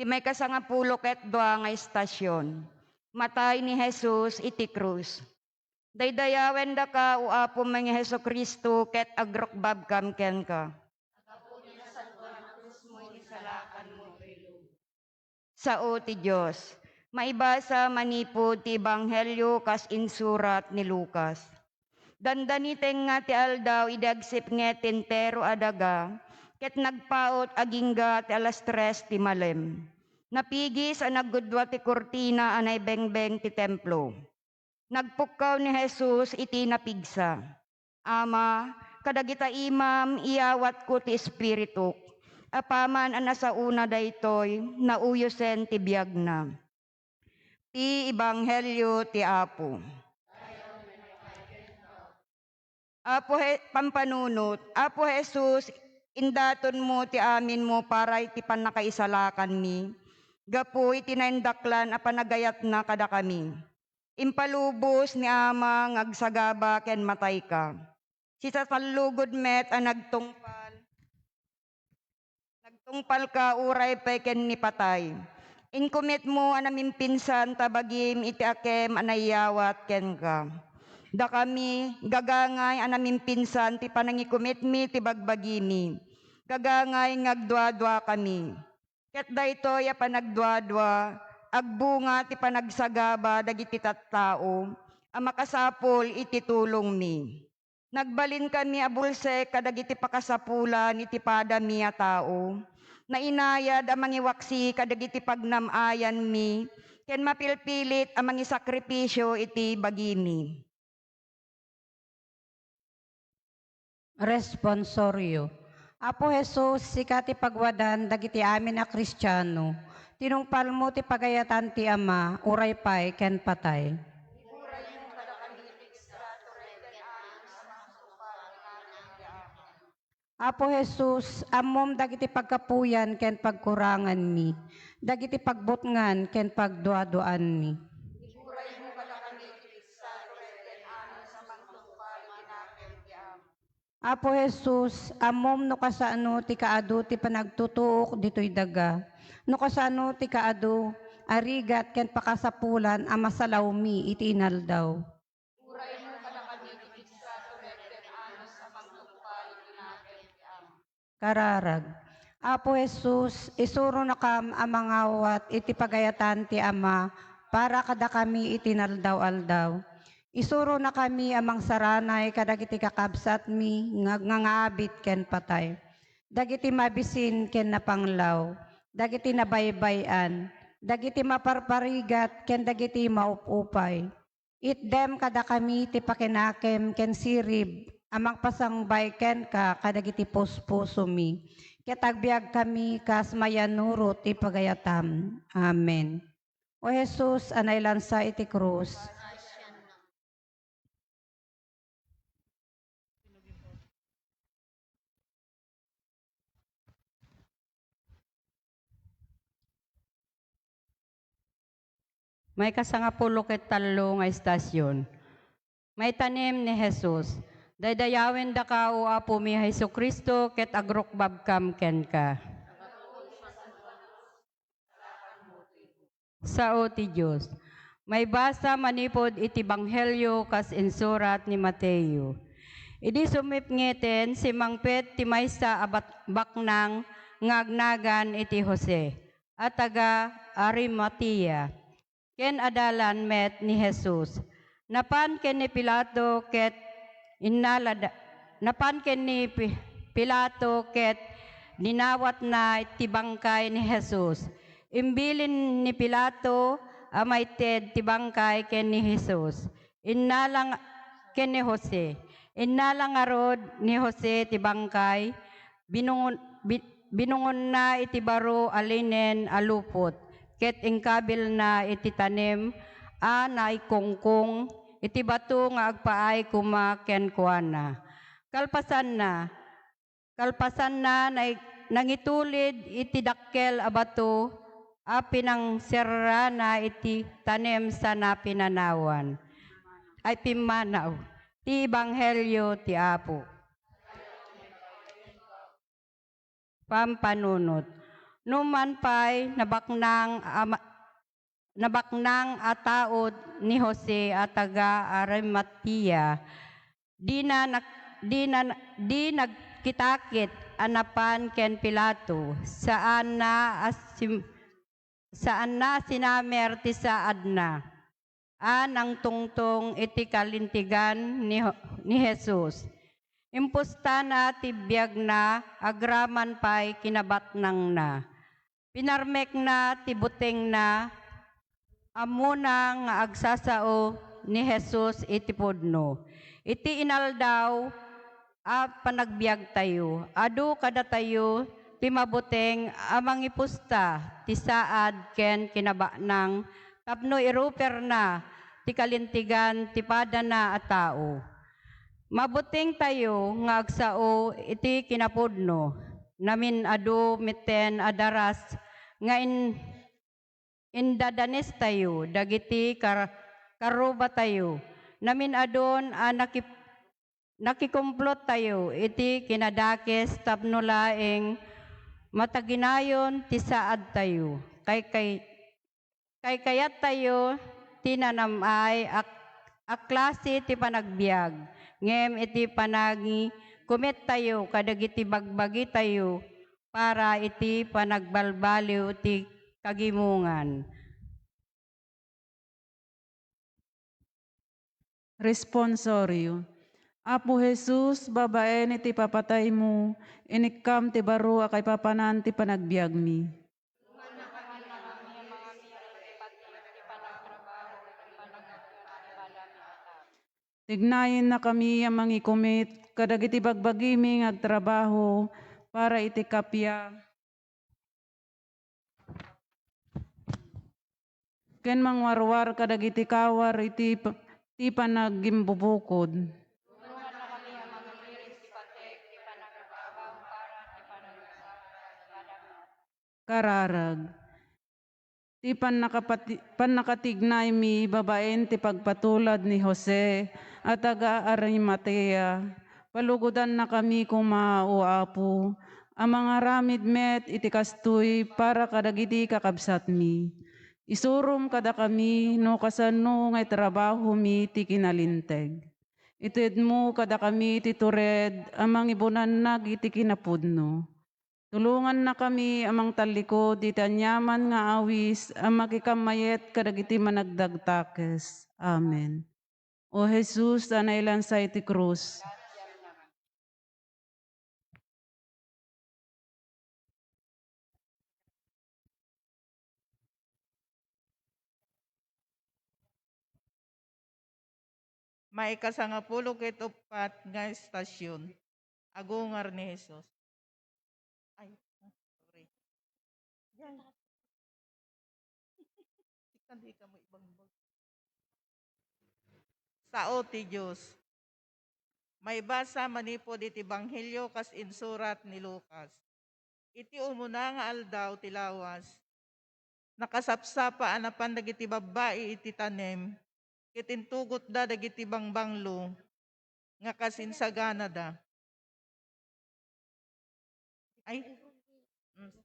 Ti maikasangapulo ket dua nga istasion. Matay ni Jesus iti krus. Daydayawendaka, O Apom nga Jesu-Cristo, ket agrukbabkam kenka. Sao ti Dios. Maibasa manipud ti Ebanghelio kas insurat ni Lucas. Dandani tengnga ti aldaw idi agsipnget ti entero a daga, ket nagpaut agingga ti alas tres ti malem. Napigis a naggudua ti kurtina a naibengbeng ti templo. Nagpukkaw ni Jesus iti napigsa. Ama, kadagita imam, iyawatko ti espirituk. Apaman a nasaona daytoy, nauyosen ti biagna. Ti Ebanghelio ti Apo. Apo Je-, pampanunot, Apo Jesus, indatonmo ti aminmo para iti pannakaisalakanmi, gapu iti naindaklan a panagayatna kadakami. Impalubos ni Ama nga agsagaba ken matayka. Sisatallugod met a nagtungpal, nagtungpalka uray pay ken ni patay. Inkumitmo a namimpinsan ta bagim iti akem a naiyawat kenka. Dakami, gagangay a namimpinsan ti panangikumitmi ti bagbagimi. Gagangay nga agduaduakami. Ket daytoy a panagduadua, agbunga ti panagsagaba dagiti tattao a makasapul iti tulongmi. Nagbalinkami a bulsek kadagiti pakasapulan iti padami a tao. Nainayad a mangiwaksi kadagiti pagnam-ayanmi ken mapilpilit a mangisakripisio iti bagimi. Responsorio. Apo Jesus, sika ti pagwadan dagiti amin a Kristiano. Tinungpalmo ti pagayatan ti Ama, uray pay ken patay. Apo Jesus, ammom dagiti pagkapuyan ken pagkuranganmi, dagiti pagbutngan ken pagduaduaanmi. Apo Jesus, ammom no kasano ti kaadu ti panagtutuok ditoy daga, no kasano ti kaadu a rigat ken pakasapulan a masalawmi iti inaldaw. Kararag. Apo Jesus, isuronakam a mangawat iti pagayatan ti Ama para kadakami iti inaldaw-aldaw. Isuronakami a mangsaranay kadagiti kakabsatmi nga agngangaabit ken patay, dagiti mabisin ken napanglaw, dagiti nabaybay-an, dagiti maparparigat ken dagiti maup-upay. Itdem kadakami ti pakinakem ken sirib a mangpasangbay kenka kadagiti puspusomi, ket agbiagkami kas mayanurot ti pagayatam. Amen. O Jesus a nailansa iti krus. Maikasangapulo ket tallo nga istasion. Maitanem ni Jesus. Daydayawendaka, O Apomi a Jesu-Cristo, ket agrukbabkam kenka. Sao ti Dios. Maibasa manipud iti Ebanghelio kas insurat ni Mateo. Idi sumipngeten, simmangpet ti maysa a bat-, baknang nga agnagan iti Jose, a taga-Arimatea, ken adalan met ni Jesus. Napan ken ni Pilato ket innalada-, napan ken ni Pi-, Pilato ket dinawatna ti bangkay ni Jesus. Imbilin ni Pilato a maited ti bangkay ken ni Jesus. Innala nga-, ken ni Jose. Innala ngarud ni Jose ti bangkay, binungon-, bi-, binungonna iti baro a linen a lupot, ket inkabilna iti tanem a naikungkong iti bato nga agpaay koma kenkuana. Kalpasanna, Kalpasanna, nai-, nangitulid iti dakkel a bato a pinangserrana iti tanem sana pinanawan. Ay, pimmanaw. Ti Ebanghelio ti Apo. Pampanunot. Numan pay, nabaknang a ma-, nabaknang a tao ni Jose a taga Arimatea. Dina nak-, dina, di nagkitakit a napan ken Pilato. Saanna a sim-, saanna a sinamer ti saadna a nangtungtong iti kalintegan ni, ni Jesus. Impustana ti biagna agraman pay kinabaknangna. Pinarmekna ti butengna, ammona nga agsasao ni Jesus iti pudno. Iti inaldaw a panagbiagtayo, adu kadatayo ti mabuteng a mangipusta ti saad ken kinabaknang tapno iruperna ti kalintegan ti padana a tao. Mabutengtayo nga agsao iti kinapudno. Namin-adu metten a daras nga in-, indadanestayo dagiti kar-, karrubatayo. Namin-adun a nakip-, nakikumplot tayo iti kinadakes tapno laeng mataginayon ti saadtayo. Kay, kay, Kaykayattayo ti nanam-ay a, a klase ti panagbiag, ngem iti panangikumettayo kadagiti bagbagitayo para iti panagbalbaliw ti kagimongan. Responsorio. Apo Jesus, babaen iti papataymo, inikkam ti baro a kaipapanan ti panagbiagmi. Tignayennakami a mangikumet kadagiti bagbagimi nga agtrabaho para iti kappia ken mangwarwar kadagiti kawar iti p-, ti panagimbubukod. Kararag. Ti pannakapati-, pannakatignaymi babaen ti pagpatulad ni Jose a taga Arimatea, palugudannakami koma, O Apo, a mangaramid met iti kastoy para kadagiti kakabsatmi. Isurom kadakami no kasano nga itrabahomi ti kinalinteg. Itedmo kadakami ti tured a mangibunannag iti kinapudno. Tulongannakami a mangtallikod iti aniaman nga awis a makikammayet kadagiti managdagdakes. Amen. O Jesus a nailansa iti krus. Maikasangapulo ket uppat nga estasyon, agungar ni Jesus. Ay, sorry. Yan. Ikaw, di ka mo ibangbag. Sao ti Dios. Maibasa manipud iti Ebanghelio kas insurat ni Lucas. Iti umuna nga aldaw ti lawas, nakasapsapa a napan dagiti babbai iti tanem, ket intugotda dagiti bangbanglo nga kas insaganada. Ay. Mm.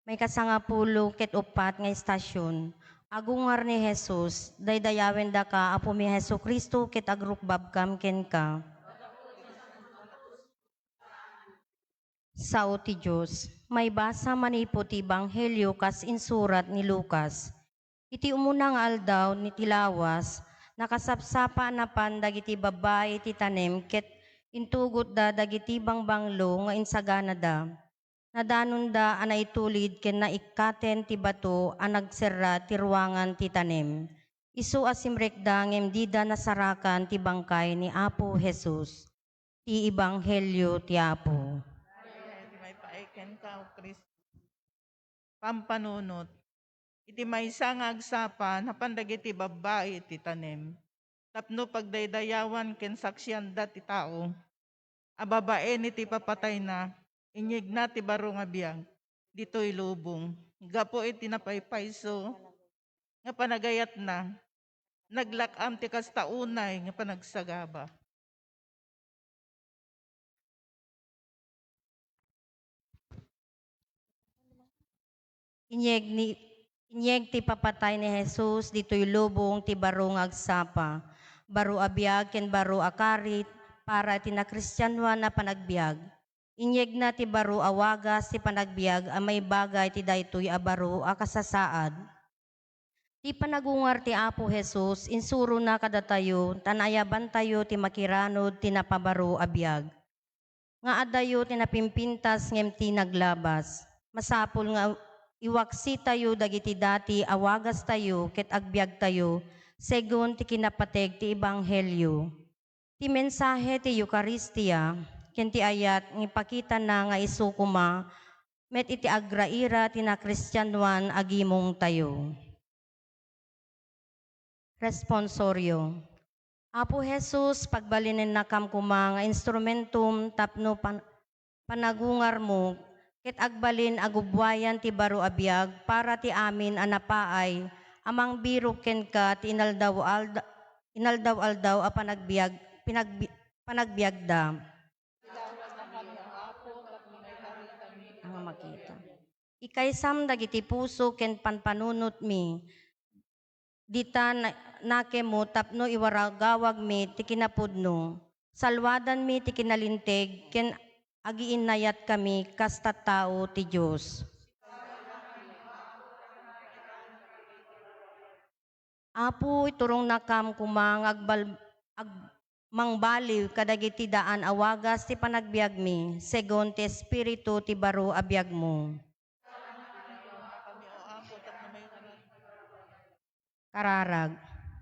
Maikasangapulo ket uppat nga estasyon, agungar ni Jesus, daydayawendaka, Apomi Jesu-Cristo, ket agrukbabkam kenka. Sao ti Dios. Maibasa manipud ti Ebanghelio kas insurat ni Lucas. Iti umuna nga aldaw ni ti lawas, nakasapsapa a napan dagiti babbai iti tanem ket intugotda dagiti bangbanglo nga insaganada. Nadanonda a naitulid ken naikkaten ti bato a nagserra ti ruangan ti tanem. Isu a simrekda ngem dida nasarakan ti bangkay ni Apo Jesus. Ti Ebanghelio ti Apo. Ti maipaay kenka, O Cristo. Pampanunot. Iti maysa nga agsapa, napan dagiti babbai iti tanem tapno pagdaydayawan ken saksianda ti tao a babaen iti ipapatayna, inyegna ti baro nga biag ditoy lubong. Gapu iti napaypayso nga panagayatna, naglak-am ti kasta unay nga panagsagaba. Inyeg ni, inyeg ti ipapatay ni Jesus ditoy lubong ti baro nga agsapa, baro a biag ken baro a karit para iti nakristianoan a panagbiag. Inyegna ti baro a wagas ti panagbiag a maibaga iti daytoy a baro a kasasaad. Ti panagungar ti Apo Jesus insurona kadatayo ta naayabantayo ti makiranud ti napabaro a biag. Nga adayo ti napimpintas ngem ti naglabas. Masapul nga iwaksitayo dagiti dati a wagastayo ket agbiagtayo segun ti kinapateg ti ebanghelio. Ti mensahe ti Eukaristia ken ti ayat nga ipakitana nga isu koma met iti agraira ti nakristianoan a gimongtayo. Responsorio. Apo Jesus, pagbalinennakam koma nga instrumentom tapno pan-, panagungarmo, ket agbalin a gubbuayan ti baro a biag para ti amin a napaay a mangbirok kenka ti inaldaw-alda-, inaldaw-aldaw a panagbiag-, pinagbi-, panagbiagda. Ang makita. Ikaysam dagiti puso ken panpanunotmi. Dita na-, nakemmo tapno iwaragawagmi ti kinapudno. Salwadanmi ti kinalinteg ken agiinnayatkami kas tattao ti Dios. Apo, iturongnakam koma nga agbal-, ag-, mangbaliw kadagiti daan a wagas ti panagbiagmi, segun ti Espiritu ti baro a biagmo. Kararag.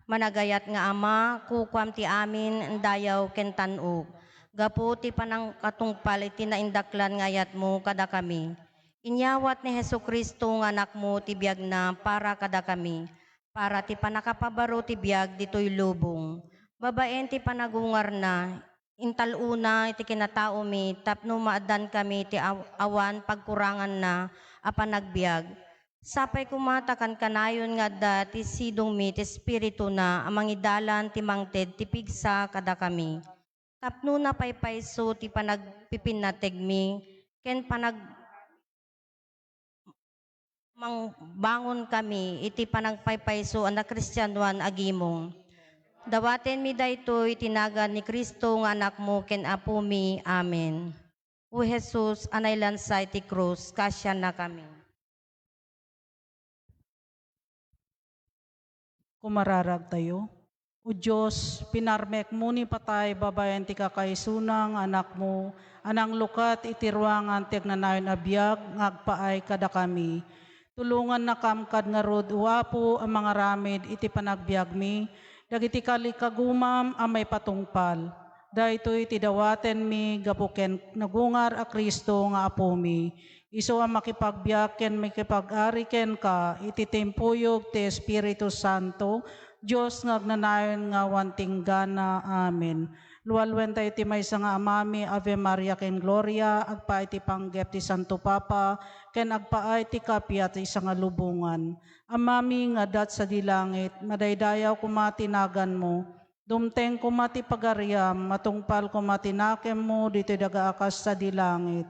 Managayat nga Ama, kukuam ti amin a dayaw ken tan-ok, gapu ti panangkatungpal iti naindaklan nga ayatmo kadakami. Inyawat ni Jesu-Cristo nga Anakmo ti biagna para kadakami, para ti pannakapabaro ti biag ditoy lubong. Babaen ti panagungarna, intal-ona iti kinataomi tapno maaddankami ti aw-, awan pagkuranganna a panagbiag. Sapay koma ta kankanayon nga adda ti sidongmi ti Espirituna a mangidalan ti mangted ti pigsa kadakami. Tapno napaypayso ti panagpipinnategmi ken panag-, mangbangonkami iti panagpaypayso a nakristianoan a gimong. Dawatenmi daytoy iti nagan ni Cristo nga Anakmo ken Apomi. Amen. O Jesus, a nailansa iti krus, kaasiannakami. Kumararagtayo. O Dios, pinarmekmo ni patay babaen ti kakaisuna nga Anakmo a nanglukat iti ruangan ti agnanayon a biag nga agpaay kadakami. Tulongannakam kad ngarud, O Apo, a mangaramid iti panagbiagmi dagiti kalikagumam a maipatungpal. Daytoy ti dawatenmi gapu ken nagungar a Cristo nga Apomi. Isu a makipagbiag ken makipag-ari kenka iti timpuyog ti Espiritu Santo, Dios nga agnanayon nga awan ti inggana. Amen. Lualuentayo ti maysa nga Amami, Ave Maria ken Gloria, agpaay ti panggep ti Santo Papa, ken agpaay ti kappia ti sangalubongan. Amami nga adda sadi langit, madaydayaw koma ti naganmo. Dumteng koma ti pagariam, matungpal koma ti nakemmo ditoy daga a kas sadi langit.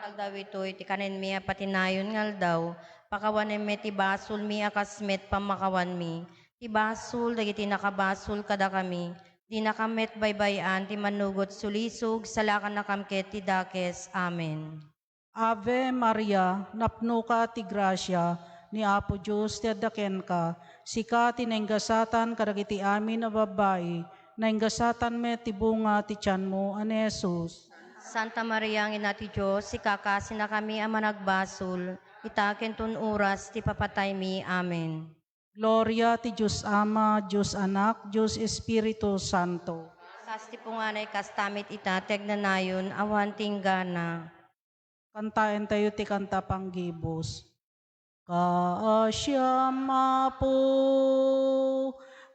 Aldaw itoy ti kanenmi a patinayon nga aldaw, pakawanem met ti basolmi a kas met pammakawanmi ti basol dagiti nakabasol kadakami. Dinakam met baybay-an ti mannugot sulisog, salakannakam ket ti dakes. Amen. Ave Maria, napnoka ti grasia, ni Apo Dios ti adda kenka. Sika ti nainggasatan kadagiti amin a babbai, nainggasatan met ti bunga ti tianmo a ni Jesus. Santa Maria nga Ina ti Dios, ikakasinakami a managbasol, ita ken ton oras ti papataymi. Amen. Gloria ti Dios Ama, Dios Anak, Dios Espiritu Santo. Kas ti punganay, kasta met ita ti agnanayon, awan ti inggana. Kantaentayo ti kanta panggibus. Kaasiam, Apo,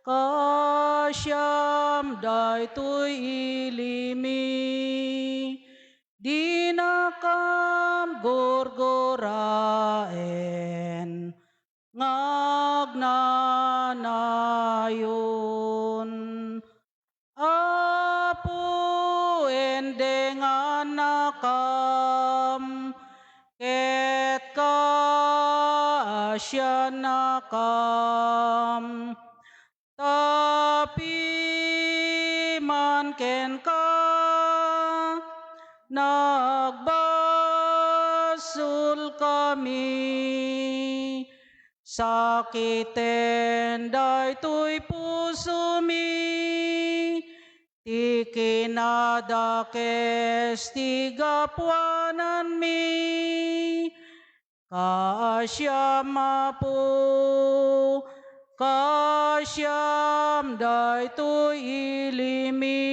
kaasiam daytoy ilimi. Dinakam gurguraen nga agnanayon. Apo, endengannakam, ket kaasiannakam. Ta piman kenka, nagbasolkami. Sakiten daytoy pusomi, ti kinadakes ti gapuananmi. Kaasiam, Apo, kaasiam daytoy ilimi.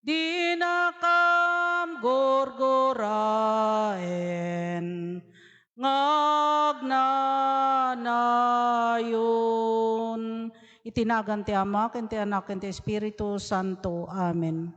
Dinakam gurguraen nga agnanayon. Iti nagan ti Ama, ken ti Anak, ken ti Espiritu Santo. Amen.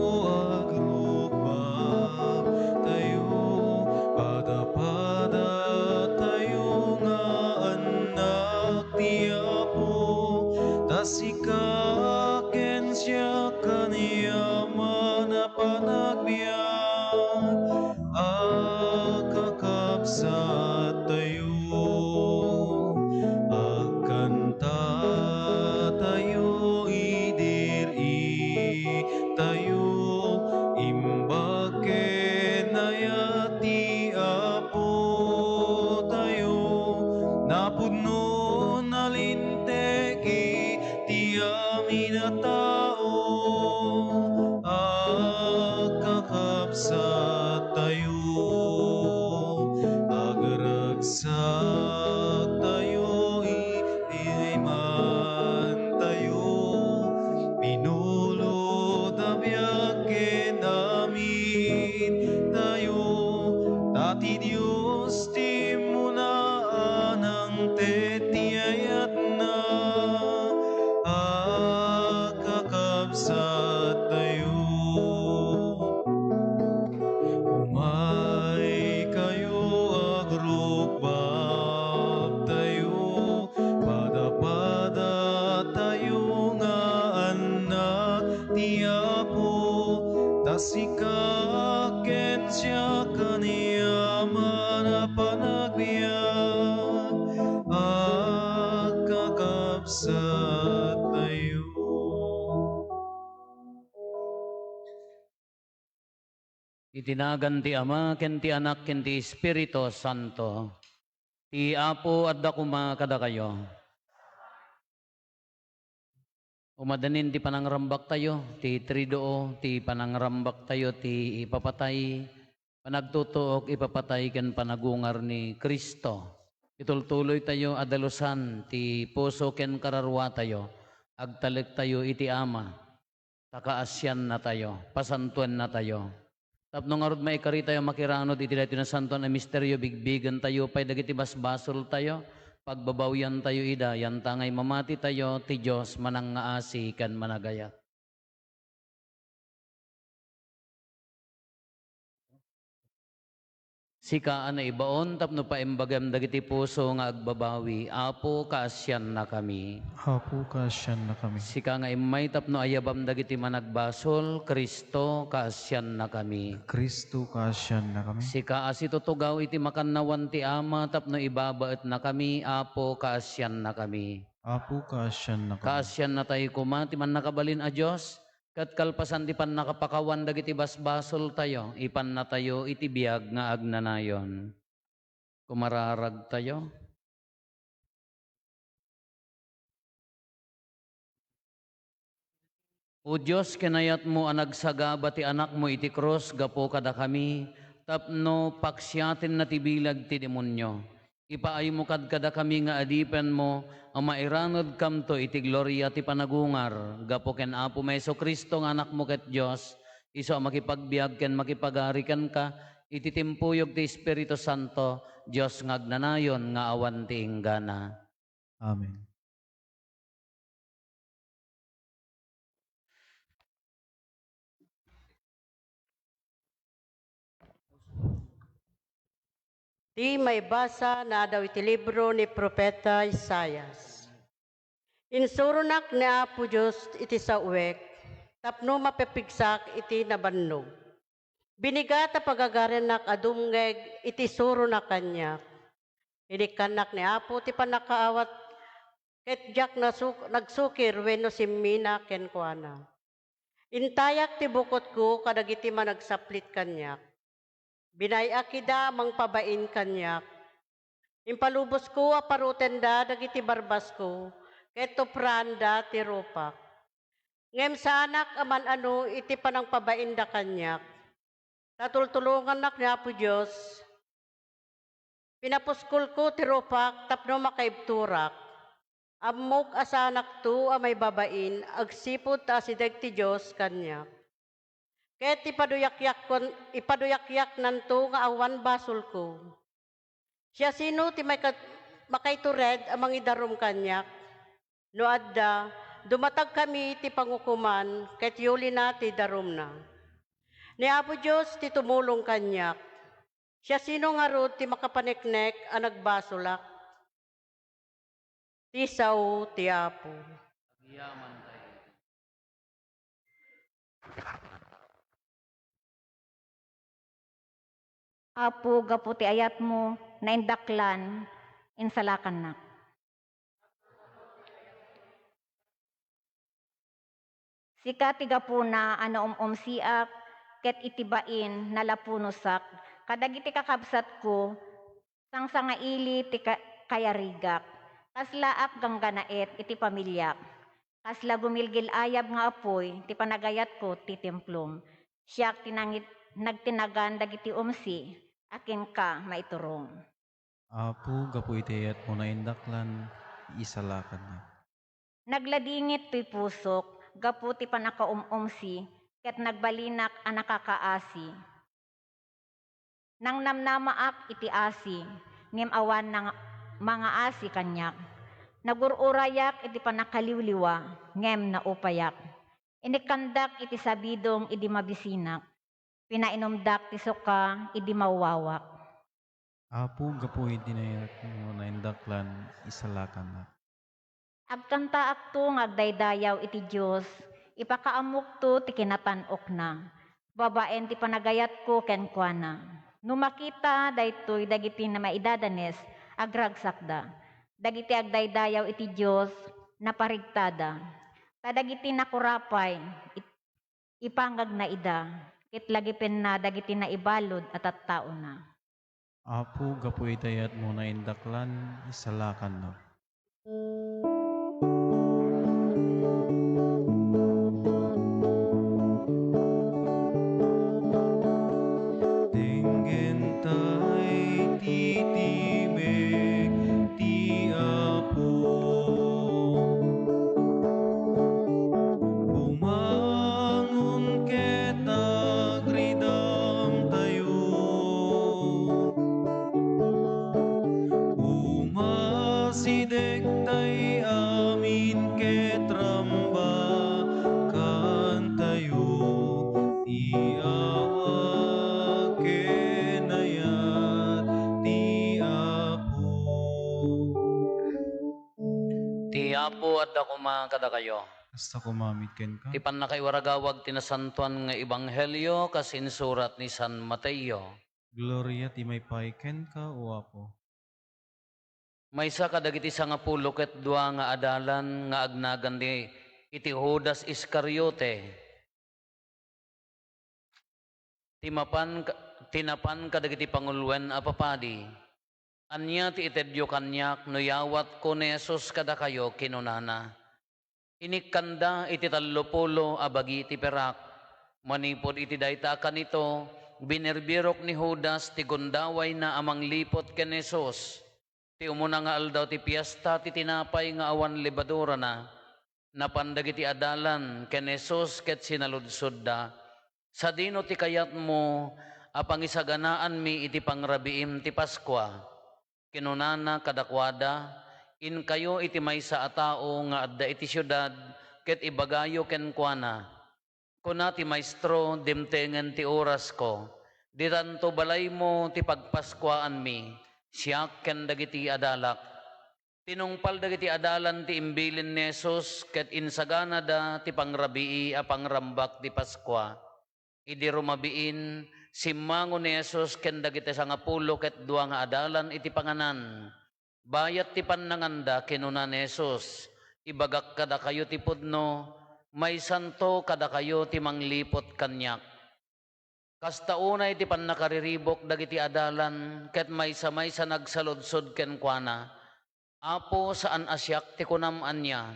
Agrukbabtayo, padapadatayo nga annak ti Apo, ta sika ken siak aniaman a panagbiag a kakabsattayo. Agkantatayo, idir-itayo, imbag ken ayat ti Apotayo. Napudno, nalinteg iti amin a tao, agkakabsattayo, agragsaktayo iti imantayo, pinulo ta biag ken amintayo, ta ti Dios ti immuna a nangted ti ayatna. Agkakabsattayo, umaykayo, agrukbabtayo, padapadatayo nga annak ti Apo, ta sika ken siak aniaman a panagbiag agkakabsattayo. Iti nagan ti Ama, ken ti Anak, ken ti Espiritu Santo. Ti Apo adda koma kadakayo. Umadanin ti panangrambaktayo, ti Triduo, ti panangrambaktayo, ti ipapatay, panagtutuok, ipapatay, ken panagungar ni Cristo. Itultuloytayo a dalusan ti puso ken kararuatayo, agtalektayo iti Ama. Ta kaasiannatayo, pasantoannatayo. Tapno ngarud maikaritayo makiranud iti daytoy nasantoan a misterio, bigbigentayo pay dagiti basbasoltayo, pagbabawiantayo ida, yanta nga imamatitayo ti Dios manangngaasi ken managayat. Sika a naibaon tapno paimbagem dagiti puso nga agbabawi, Apo, kaasiannakami. Apo, kaasiannakami. Sika nga immay tapno ayabam dagiti managbasol, Cristo, kaasiannakami. Cristo, kaasiannakami. Sika a situtugaw iti makannawan ti Ama tapno ibabaetnakami, Apo, kaasiannakami. Apo, kaasiannakami. Kaasiannatayo koma ti Mannakabalin a Dios, ket kalpasan ti pannakapakawan dagiti basbasoltayo, ipannatayo iti biag nga agnanayon. Kumararagtayo. O Dios, kinayatmo a nagsagaba ti Anakmo iti krus gapu kadakami tapno paksiatenna ti bilag ti demonio. Ipaaymo kadkadakami nga adipenmo a mairanudkamto iti gloria ti panagungar gapu ken Apomi Jesu-Cristo nga Anakmo ket Dios, isu a makipagbiag ken makipagari kenka iti timpuyog ti Espiritu Santo, Dios nga agnanayon nga awan ti inggana. Amen. Ti maibasa naadaw iti libro ni Profeta Isaias. Insuronak ni Apo Dios iti saoek tapno mapipigsak iti nabannog. Binigat a pagagariannak a dumngeg iti surona kaniak. Inikkannak ni Apo ti pannakaawat ket diak nasuk-, nagsukir wenno simmina kenkuana. Intayak ti bukotko kadagiti managsaplit kaniak. Binay-ak ida a mangpabain kaniak. Impalubosko a parutenda dagiti barbasko ket tupraanda ti rupak. Ngem saanak a man-ano iti panangpabainda kaniak, ta tultulongannak ni Apo Dios. Pinapuskolko ti rupak tapno makaibturak. Ammok a saanakto a maibabain agsipud ta asideg ti Dios kaniak. Ket ipaduyakyakkon-, ipaduyakyaknanto nga awan basolko. Siasino ti maika-, makaitured a mangidarum kaniak? No adda, dumatagkami ti pangukoman ket yulina ti darumna. Ni Apo Dios ti tumulong kaniak. Siasino ngarud ti makapaneknek a nagbasolak? Ti sao ti Apo. Agyamantayo. Apo, gapu ti ayatmo, naindaklan, insalakannak. Sika ti gapuna a naum-umsiak, ket iti bain, nalapunosak kadagiti kakabsatko, sangsangaili ti ka-, kayarigak. Kaslaak gangganaet iti pamiliak. Kasla gumilgil-ayab nga apuy ti panagayatko ti templom. Siak ti nangit-, nagtinagan dagiti umsi a kenka maiturong. Apo, gapu iti ayatmo naindaklan, isalakannak. Nagladingit toy pusok gapu ti pannakaum-umsi, ket nagbalinak a nakakaasi. Nangnamnamaak iti asi, ngem awan nang-, mangaasi kaniak. Nagur-urayak iti pannakaliwliwa, ngem naupayak. Inikkandak iti sabidong idi mabisinak. Pinainumdak ti suka idi mawawak. Apo, gapu iti ayatmo naindaklan, isalakannak. Agkantaakto nga agdaydayaw iti Dios, ipakaammokto ti kinatan-okna, babaen ti panagayatko kenkuana. No makita daytoy dagiti maidadanes, agragsakda. Dagiti agdaydayaw iti Dios, naparigtada. Ta dagiti nakurapay, it-, ipangagna ida, ket lagipenna dagiti naibalud a tattaona. Apo, gapu iti ayatmo naindaklan, isalakannak. Denggen tay titimek ti Apo. Bumangon ket agridamtayo. Umasi Koma kadakayo. Kasta koma met kenka. Ti pannakaiwaragawag ti nasantoan nga ebanghelio kas insurat ni San Mateo. Gloria ti maipaay kenka, O Apo. Maysa kadagiti sangapulo ket dua nga adalan nga agnagan ni, iti Judas Iscariote, ti mapan ka-, ti napan kadagiti panguloen a papadi. "Ania ti itedyo kaniak no yawatko ni Jesus kadakayo?" kinunana. Inikkanda iti tallopulo a bagi ti perak. Manipud iti dayta a kanito, binirbirok ni Judas ti gundawayna a mangliput ken Jesus. Ti umuna nga aldaw ti Fiesta ti Tinapay nga awan Lebadurana, napan dagiti adalan ken Jesus ket sinaludsodda, "Sadino ti kayatmo a pangisaganaanmi iti pangrabiim ti Paskua?" Kinunana kadakuada, "Inkayo iti maysa a tao nga adda iti siudad ket ibagayo kenkuana, 'Kuna ti Maestro, dimtengen ti orasko. Ditanto balaymo ti pagpaskuaanmi, siak ken dagiti adalak.'" Tinungpal dagiti adalan ti imbilin ni Jesus ket insaganada ti pangrabii a pangrambak ti Paskua. Idi rumabiin, simmango ni Jesus ken dagiti sangapulo ket dua nga adalan iti panganan. Bayat ti pannanganda, kinuna ni Jesus, "Ibagak kadakayo ti pudno, maysanto kadakayo ti mangliput kaniak." Kasta unay ti pannakariribuk dagiti adalan, ket maysa-maysa nagsaludsod kenkuana, "Apo, saan a siak ti kunam ania?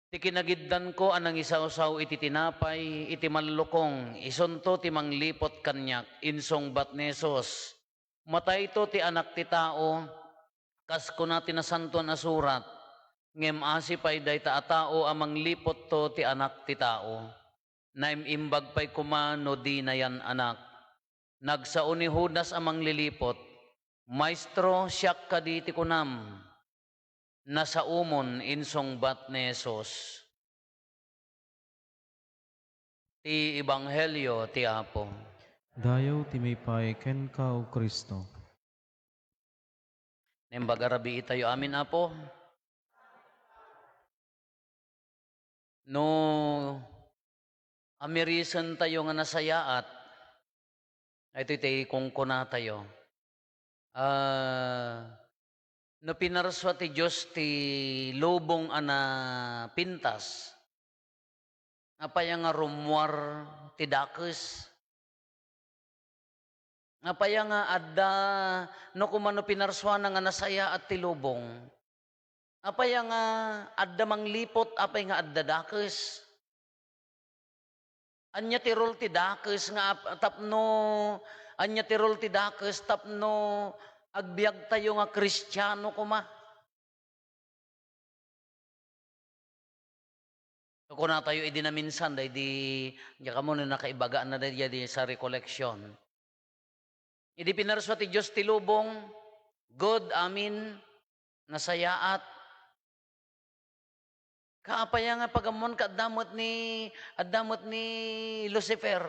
Ti kinagiddanko a nangisawsaw iti tinapay iti mallukong, isunto ti mangliput kaniak," insungbat ni Jesus. "Matayto ti Anak ti Tao, kas kuna ti Nasantoan a Surat, ngem asi pay dayta a tao a mangliputto ti Anak ti Tao. Naim-imbag pay koma no dina yan anak." Nagsao ni Judas a mangliliput, "Maestro, siak kadi ti kunam?" "Nasaomon," insungbat ni Jesus. Ti Ebanghelio ti Apo. Dayaw ti maipaay kenka, O Cristo. Naimbag a rabii tayo amin, Apo. No amirisen tayo nga nasayaat, ito ti kunkunatayo. Ah, no pinarsua ti Dios ti lubong a napintas, apay nga rummuar ti dakes? Apay nga adda, no koma no pinarsuana nga nasayaat ti lubong, apay nga adda mangliput, apay nga adda dakes? Ania ti role ti dakes nga ap-, tapno, ania ti role ti dakes tapno agbiagtayo nga Kristiano koma? Kunatayo idi naminsan, daydi, diak ammo no nakaibaga na daydi sa recollection. Idi pinarsua ti Dios ti lubong, good, amin, nasayaat. Kaapay nga pagammon ka adda met ni, adda met ni Lucifer?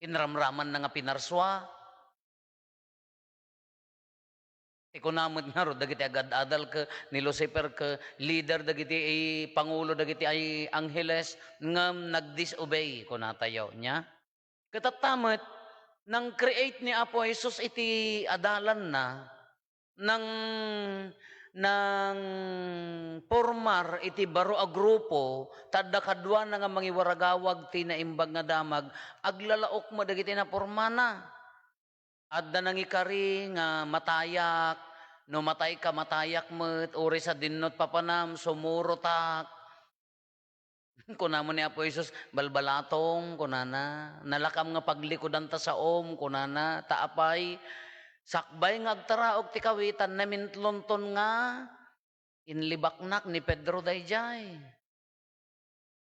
Inramraman na nga pinarsua. Ti kuna met ngarud dagiti agad-adal ket ni Lucifer ket leader dagiti, eh, pangulo dagiti ay angheles ngem nag-disobey, kunatayo, nia? Ket tatta met, nang-create ni Apo Jesus iti adalanna, nang, nang-formar iti baro a grupo, ta adda kaduana nga mangiwaragawag ti naimbag nga damag, aglalaok met dagiti napormana. Adda nangikari nga matayak, no matayka, matayak met, uray sadinno ti papanam, sumurotak. Kunana ni Apo Jesus, "Balbalatong," kunana, "nalakam nga paglikudanta saom," kunana, "ta apay, sakbay nga agtaraok ti kawitan, namintlonton nga inlibaknak ni Pedro daydiay."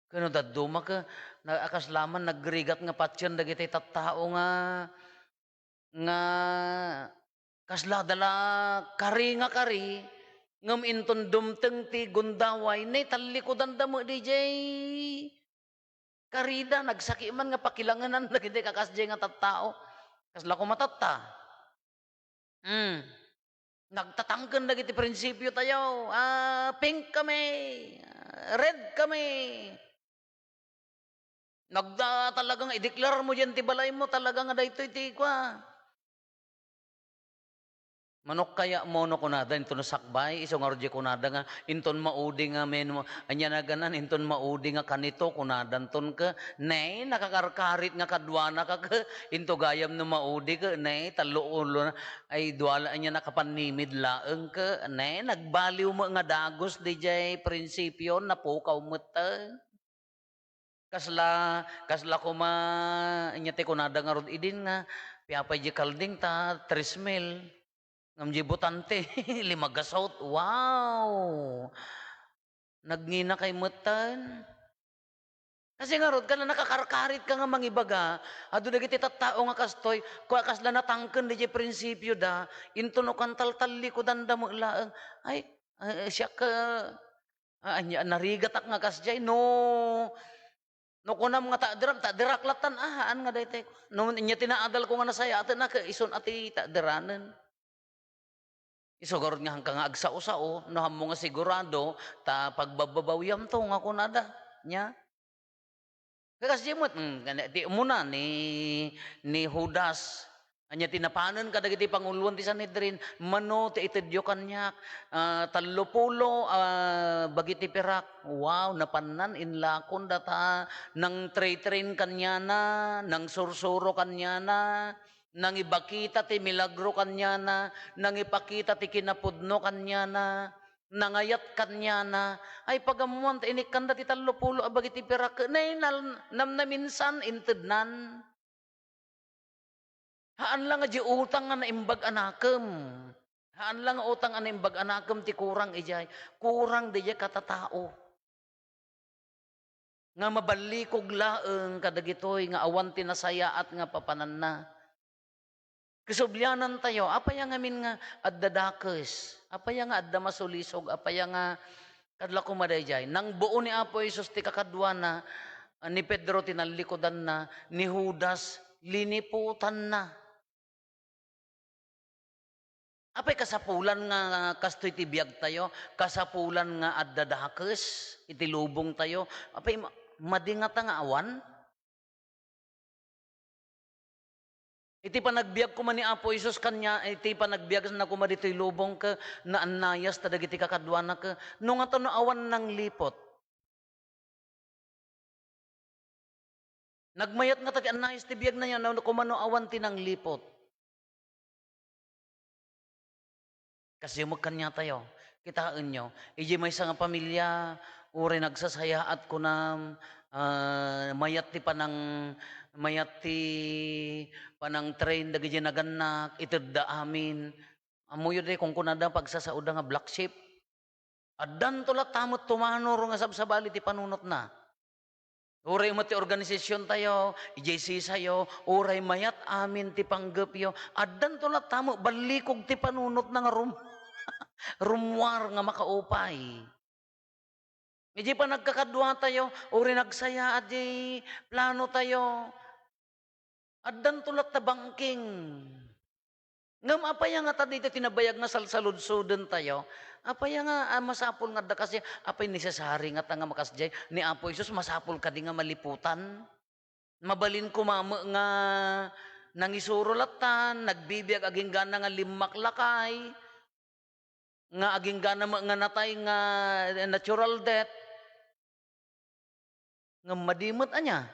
Ken no dadduma ket na-, a kasla man nagrigat nga patien dagiti tattao nga, nga kasla da la kari nga kari, ngem inton dumteng ti gundaway, ne, tallikudanda met diay karida, nagsaki man nga pakilangenan dagiti kakasdiay nga tattao. Kasla koma tatta. Hmm. Nagtatangken dagiti prinsipio tayo. Ah, pink kami, ah, red kami. Nagda-, talagang i-declare mo diyan ti balay mo, talaga nga daytoy ti kua. Manok kaya mo no kunada, inton sakbay, isu ngarud diay kunada nga, inton maudi nga menu, ania naganan, inton maudi nga kanito, kunadanton ke, ne, nakakarkarit nga kaduana ka ke, into gayam no maudi ke, ne, tallo ulo na, ay, dua la, ania nakapanimid laeng ke, ne, nagbaliw met nga dagus, diay prinsipio, napukaw met, eh. Kasla, kasla koma, ania ti kunada ngarud idin nga, piapay di kalding ta tres mil. Ngem di butante, lima gasot. Wow! Nagngina kay metten. Kasi ngarud, kasla nakakarkarit ka nga mangibaga, adu dagiti tattao nga kastoy, kua kasla natangken di prinsipio da, inton no kantaltallikudan da met laeng. Ay, eh, siak, eh, Ah, ania, narigatak nga kasdiay. No, no kunam nga takderam, takderak lattan, ah, haan nga daytoy. No, ania ti naadalko nga nasayaaten, ah, isun a ti takderanen. Isu garud nga haanka nga agsao-sao, no haanmo nga sigurado, ta pagbababawiamto nga kunada. Nia? Kasdiay met, mm, ti umuna ni, ni Judas. Ania ti napanen kadagiti panguloen ti Sanhedrin, mano ti itedyo kaniak, ah, tallo pulo, ah, bagi ti pirak. Wow, napannan, inlakon data, nang-train-train kaniana, nangsursuro kaniana, nangibakita ti milagro kaniana, nangipakita ti kinapudno kaniana, nangayat kaniana. Ay, pagammoan ta inikkanda ti tallo pulo a bagi ti pirak. Nay, nal-, namnaminsan, intednan. Haan la nga di utang nga naimbag a nakem. Haan la nga utang a naimbag a nakem ti kurang idiay. Kurang diay katatao. Nga maballikog laeng kadagitoy nga awan ti nasayaat nga papananna. Kasublianantayo, apay a ngamin nga adda dakes? Apay a nga adda masulisog? Apay a nga, kadla koma daydiay? Nangboo ni Apo Jesus ti kakaduana, ah, ni Pedro tinallikudanna, ni Judas liniputanna. Apay kasapulan nga kastoy ti biagtayo? Kasapulan nga adda dakes iti lubongtayo? Apay ma-, madi ngata nga awan? Iti panagbiag koma ni Apo Jesus kania, iti panagbiagna koma ditoy lubong ket naannayas ta dagiti kakaduana ket no ngata no awan nangliput. Nagmayat ngata ti annayas ti biagna, no koma no awan ti nangliput. Kasdiay met kaniatayo. Kitaenyo, idiay maysa nga pamilia, uray nagsasayaat kunam, ah, mayat ti panang-, mayat ti panang-train dagiti nagannak, itedda amin. Ammoyo daydiay kunkunada, pagsasaoda nga black sheep. Addanto latta met tumanor nga sabsabali ti panunotna. Uray met ti organisasiontayo, idiay sisayo, uray mayat amin ti panggepyo, addanto latta met ballikog ti panunotna nga rum-, rummuar nga makaupay. Idiay panagkakaduatayo, uray nagsayaat diay planotayo, addanto latta bangking. Ngem apay a ngata dayta ti nabayag nga salsaludsodentayo? Apay a nga, ah, masapul nga adda kasi, apay necessary ngata nga makasdiay ni Apo Jesus? Masapul kadi nga maliputan? Mabalin koma met nga nangisuro lattan, nagbibiag agingga nga limmak lakay, nga agingga met nga natay nga natural death. Ngem madi met ania?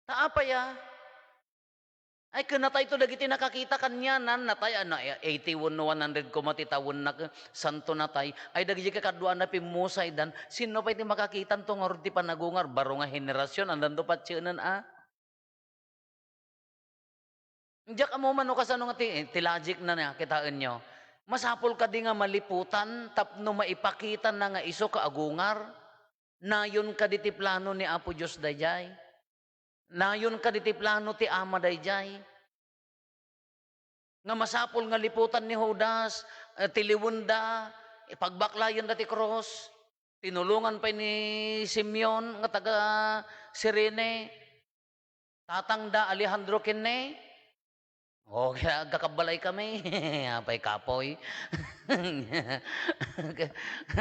Ta apay a? Ay, ken natayto dagiti nakakita kanianan, natay, ano, eighty wenno one hundred koma ti tawenna, ken santo natay. Ay, dagiti kakaduana pimmusaydan, sinno pay ti makakitanto ngarud ti panagungar? Baro nga henerasion, addanto patienen a. Diak ammo man no kasano nga ti, ti logic na niya, kitaenyo. Masapul kadi nga maliputan tapno maipakitana nga isu kaagungar? Nayon kadi ti plano ni Apo Dios daydiay? Nayon kadi ti plano ti Ama daydiay? Nga masapul nga liputan ni Judas, eh, tiliwenda, ipagbaklayen da ti krus, tinulongan pay ni Simeon nga taga Cirene, tatangda Alejandro ken ni O, kaya agkakabbalay kami. Apay kapoy.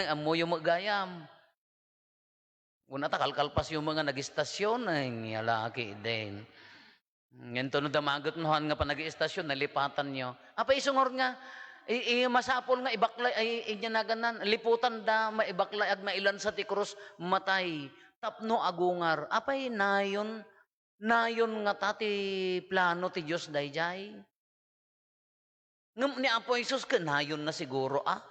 Ammoyo met gayam. Kuna ta kalkalpasyo met nga nag-istasyon, ay, nga laki din. Ngem no damaget no haan nga panag-iistasyon, nalipatanyo. Apay isu ngarud nga, i-, i-, masapul nga ibaklay, ay, inyanagan nan, liputan da, maibaklay, ag mailansa ti krus, matay. Tapno agungar. Apay nayon, nayon ngata ti plano ti Dios daydiay? Ngem ni Apo Jesus, kenayonna siguro, a?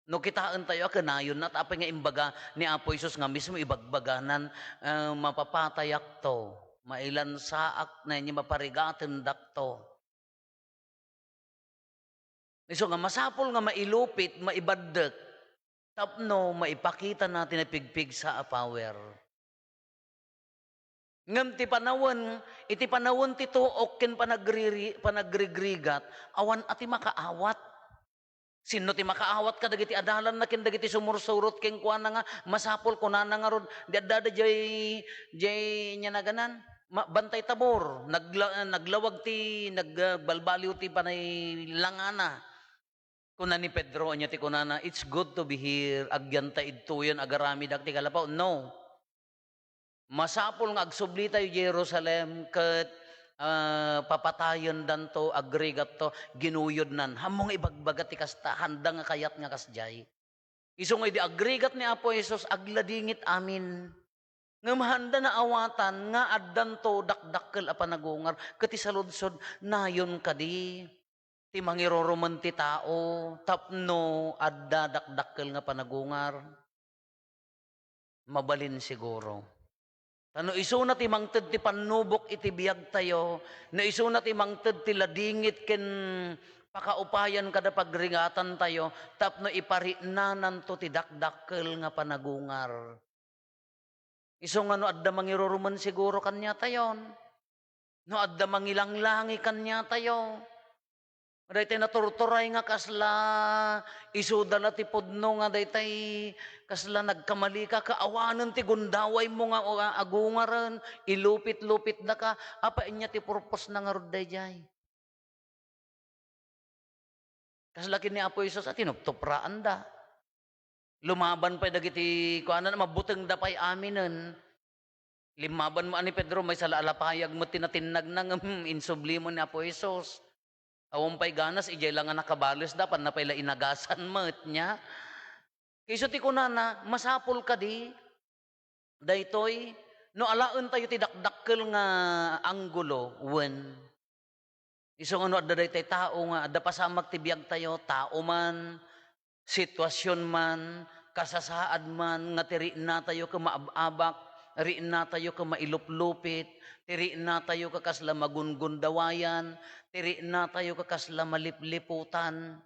No kitaentayo a kenayonna, ta apay nga imbaga ni Apo Jesus nga mismo ibagbaganan, eh, "Mapapatayakto, mailansaak, ken maparigatendakto." Isu nga masapul nga mailupit, maibaddek, tapno maipakitana ti napigpigsa a power. Ngem ti panawen, iti panawen ti tuok ken panagriri-, panagrigrigat, awan a ti makaawat. Sinno ti makaawat kadagiti adalanna ken dagiti sumursurot kenkuana nga masapul, kunana ngarud, di adda jay, jay inyanagan nan, ma-, Bantay Tabor, nagla-, naglawag ti, nagbalbaliw ti panaylangana. Kuna ni Pedro, ania ti kunana, "It's good to be here. Agyan ta idtoyen, agaramidak ti kalapaw." No. Masapul nga agsublitayo Jerusalem ket, ah, papatayendanto, agrigatto, ginuyodnan. Ammom nga ibagbaga ti kasta, haanda nga kayat nga kasdiay. Isu nga idi agrigat ni Apo Jesus, agladingit amin. Ngem haanda naawatan nga addanto dakdakkel a panagungar ket ti saludsod, nayon kadi ti mangirurumen ti tao tapno adda dakdakkel nga panagungar? Mabalin siguro. Ta no isuna ti mangted ti pannubok iti biagtayo, no isuna ti mangted ti ladingit ken pakaupayan kada pagrigatantayo tapno ipariknananto ti dakdakkel nga panagungar. Isu nga no adda mangirurumen siguro kaniatayon, no adda mangilanglangi kaniatayo, daytoy naturturay nga kasla, isuda la ti pudno nga daytoy kasla nagkamalika, kaawanen ti gundawaymo nga, o, a-, agungaren, ilupit-lupitdaka, apay ania ti purposna ngarud daydiay? Kasla ken ni Apo Jesus a tinuptupraanda. Lumaban pay dagiti kuana, mabutengda pay aminen. Limmaban met ni Pedro, maysa la a lapayag met ti natinnagna, ngem insubli met ni Apo Jesus. Awan pay ganas, idiay la nga nakabalesda, apanna pay la inagasan met, nia. Isu ti kunana, masapul kadi daytoy no alaentayo ti dakdakkel nga anggulo, wen. Isu nga no adda daytoy tao nga adda pasamak ti biagtayo, tao man, situasion man, kasasaad man, nga ti riknatayo ket maab-abak, riknatayo ket mailuplupit, ti riknatayo ket kasla magungundawayan, ti riknatayo ket kasla malipliputan.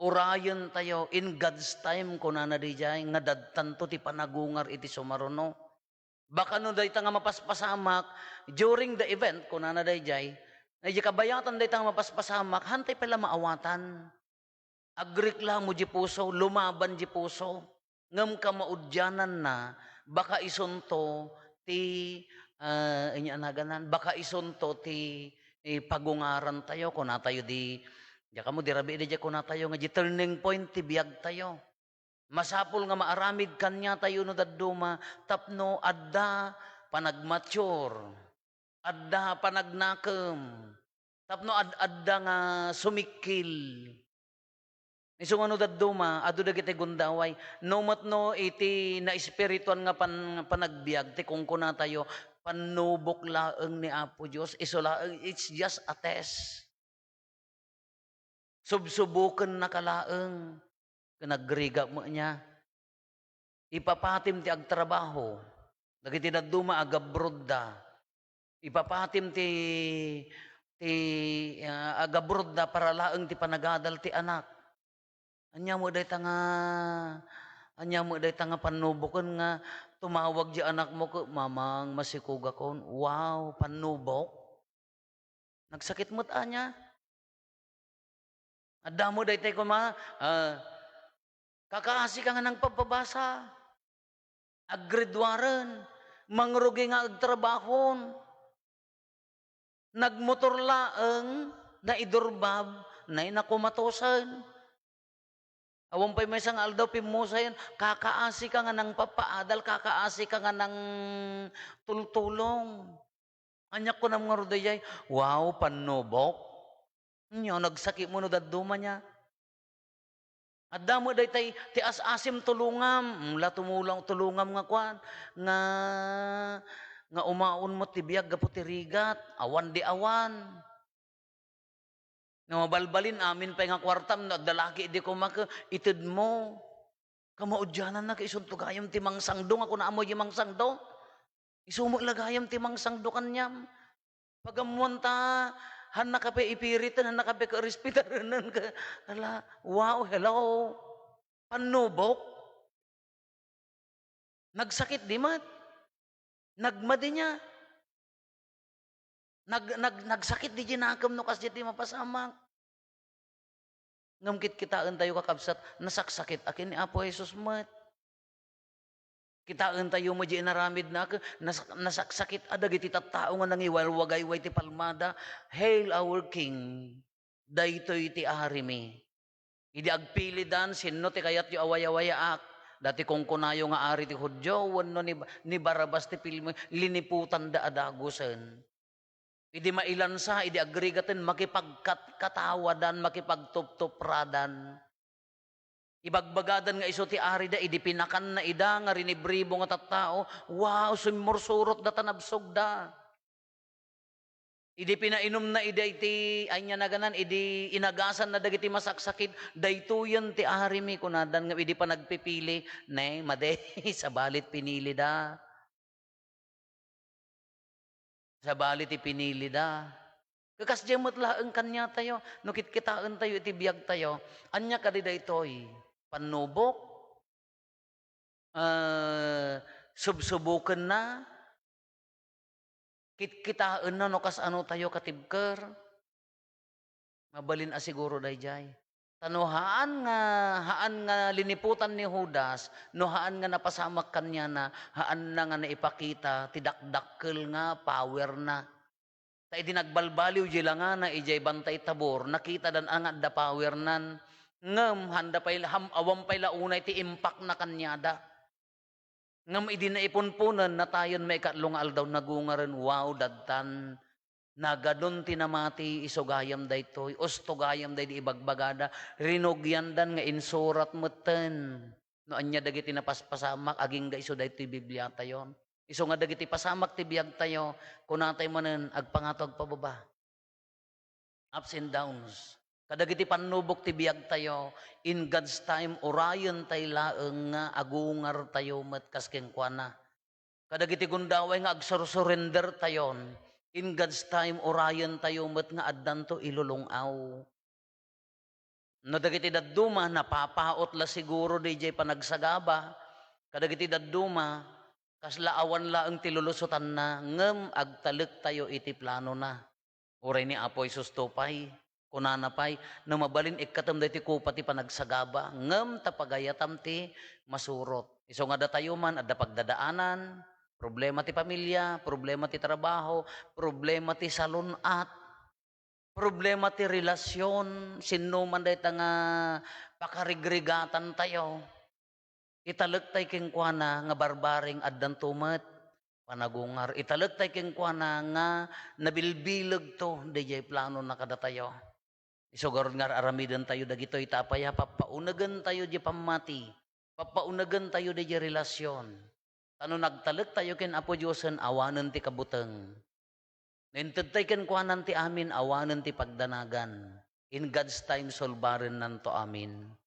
Urayentayo, in God's time, kunana daydiay, nga dadtanto ti panagungar iti sumaruno. Baka no dayta nga mapaspasamak, during the event, kunana daydiay, idiay kabayatan dayta nga mapaspasamak, hantay pay la maawatan. Agreklamo di puso, lumaban di puso. Ngem kamaudiananna, baka isunto ti, ah, ania naganan, baka isunto ti, eh, pagungarantayo, kunatayo di, diak ammo, di rabii daydiay kunatayo nga di turning point ti biagtayo. Masapul nga maaramid kaniatayo no dadduma tapno adda panagmature, adda panagnakem, tapno ad-adda nga sumikkil. Isu nga no dadduma, adu dagiti gundaway. No met no iti naespirituan nga pan-, panagbiag ti kunkunatayo, pannubok laeng ni Apo Dios, isu laeng, it's just a test. Subsubokennaka laeng, ken agrigat met nia. Ipapatim ti agtrabaho. Dagiti dadduma, agabrodda. Ipapatim ti, ti, ah, agabrodda para laeng ti panagadal ti anak. Ania met dayta nga, ania met dayta nga pannuboken nga tumawag di anakmo ket, "Mamang, masikogakon." Wow, pannubok? Nagsakit met ania? Adda met daytay koma, ah, kakaasika nga nangpabpabasa, aggraduaren, mangrugi nga agtrabahon. Nagmotor laeng, naidurbab, nay nakumatosen. Awan pay maysa nga aldaw pimmusayen, kakaasi ka nga nangpapaadal, kakaasi ka nga nangtultulong. Ania kunam ngarud daydiay, "Wow, pannubok." Nya, nagsakit mo no dadduma nia. Adda met daytay ti as-asim tulongam, mm, la tumulong, tulongam nga kuan, nga, nga umaon met ti biag gapu ti rigat, awan di awan. No mabalbalin, amin pay nga kuartam, no adda laki idi kumake, itedmo. Kamaudiananna ket isunto gayam ti mangsangdo, nga kuna, "Ammo di mangsangdo?" Isu met la gayam ti mangsangdo kaniam. Pagammoan ta, hannaka pay ipiriten, hannaka pay karespetarenen ka. Ala, wow, hello. Pannubok. Nagsakit di met. Nagmadi nia. Nag-, nag-, nagsakit di nakem no kasdiay ti mapasamak. Ngem kitkitaentayo, kakabsat, nasaksakit a ken ni Apo Jesus met. Kitaentayo met di inaramidna, ken nas-, nasaksakit a dagiti tattao nga nangiwalwagayway ti palmada, "Hail our King! Daytoy ti Arimi!" Idi agpilidan, "Sinno ti kayatyo a wayawayaak? Dati kunkunayo nga ari ti Judio wenno ni, ni Barrabas ti pilmo?" Liniputanda a dagusen. Idi mailansa, idi agrigaten, makipagkat-, katawadan, makipagtuptupradan. Ibagbagadan nga isu ti arida, idi pinakanna ida nga rinibribo nga tattao, wow, simmursurotda ta nabsogda. Idi pinainumna ida iti, ania naganan, idi inagasanna dagiti masaksakit, "Daytoyen ti arimi," kunadan, ngem idi panagpipili, ne, madi, sabali ti pinilida. Sabali ti pinilida. Kasdiay met laeng kaniatayo, no kitkitaentayo iti biagtayo, ania kadi daytoy? Pannubok? Ah, subsubokenna? Kitkitaenna no kasano tayo katibker? Mabalin a siguro daydiay. Ta no haan nga, haan nga liniputan ni Judas, no haan nga napasamak kaniana, haanna nga naipakita ti dakdakkel nga powerna. Ta idi nagbalbaliw di langana idiay Bantay Tabor, nakitadan a nga adda powernan, ngem handa pay la, ham-, awan pay la unay ti impactna kaniada. Ngem idi naipunponen, natayen maikatlo nga aldaw, nagungaren, wow, dadtan. Nagadun ti namati, isu gayam daytoy, usto gayam daydi ibagbagada, rinugiandan nga insurat metten. No ania dagiti napaspasamak, agingga isu daytoy Bibliatayo. Isu nga dagiti pasamak ti biagtayo, kunatayo manen, agpangato agpababa. Ups and downs. Kadagiti pannubok ti biagtayo, in God's time, urayentayo laeng nga agungartayo met kas kenkuana. Kadagiti gundaway nga agsursurendertayon, in God's time, urayentayo met nga addanto ilulung-aw. No dagiti dadduma, napapaut la siguro didiay panagsagaba. Kadagiti dadduma, kasla awan laeng ti lulusotanna, ngem agtalektayo iti planona. Uray ni Apo Jesus to pay, kunana pay, "No mabalin, ikkatem daytoy kopa ti panagsagaba, ngem ta pagayatam ti masurot." Isu nga datayo man, adda pagdadaanan, problema ti pamilya, problema ti trabaho, problema ti salun-at, problema ti relasyon, sinno man dayta nga pakarigrigatantayo. Italek tay kenkuana nga barbareng addanto met panagungar. Italek tay kenkuana nga nabilbilegto daydiay planona kadatayo. Isu garud nga ar-aramidentayo dagitoy ta apay a pappaunegentayo di pammati, pappaunegentayo daydiay relasyon. Ta no nagtalektayo ken Apo Diosen, awanen ti kabuteng. No intedtay kenkuanan ti amin, awanen ti pagdanagan. In God's time, solbarennanto amin.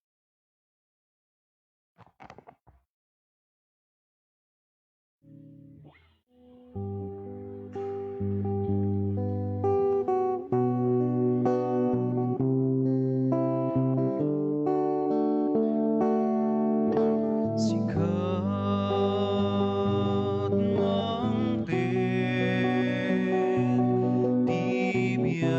Sikat mangted ti biag.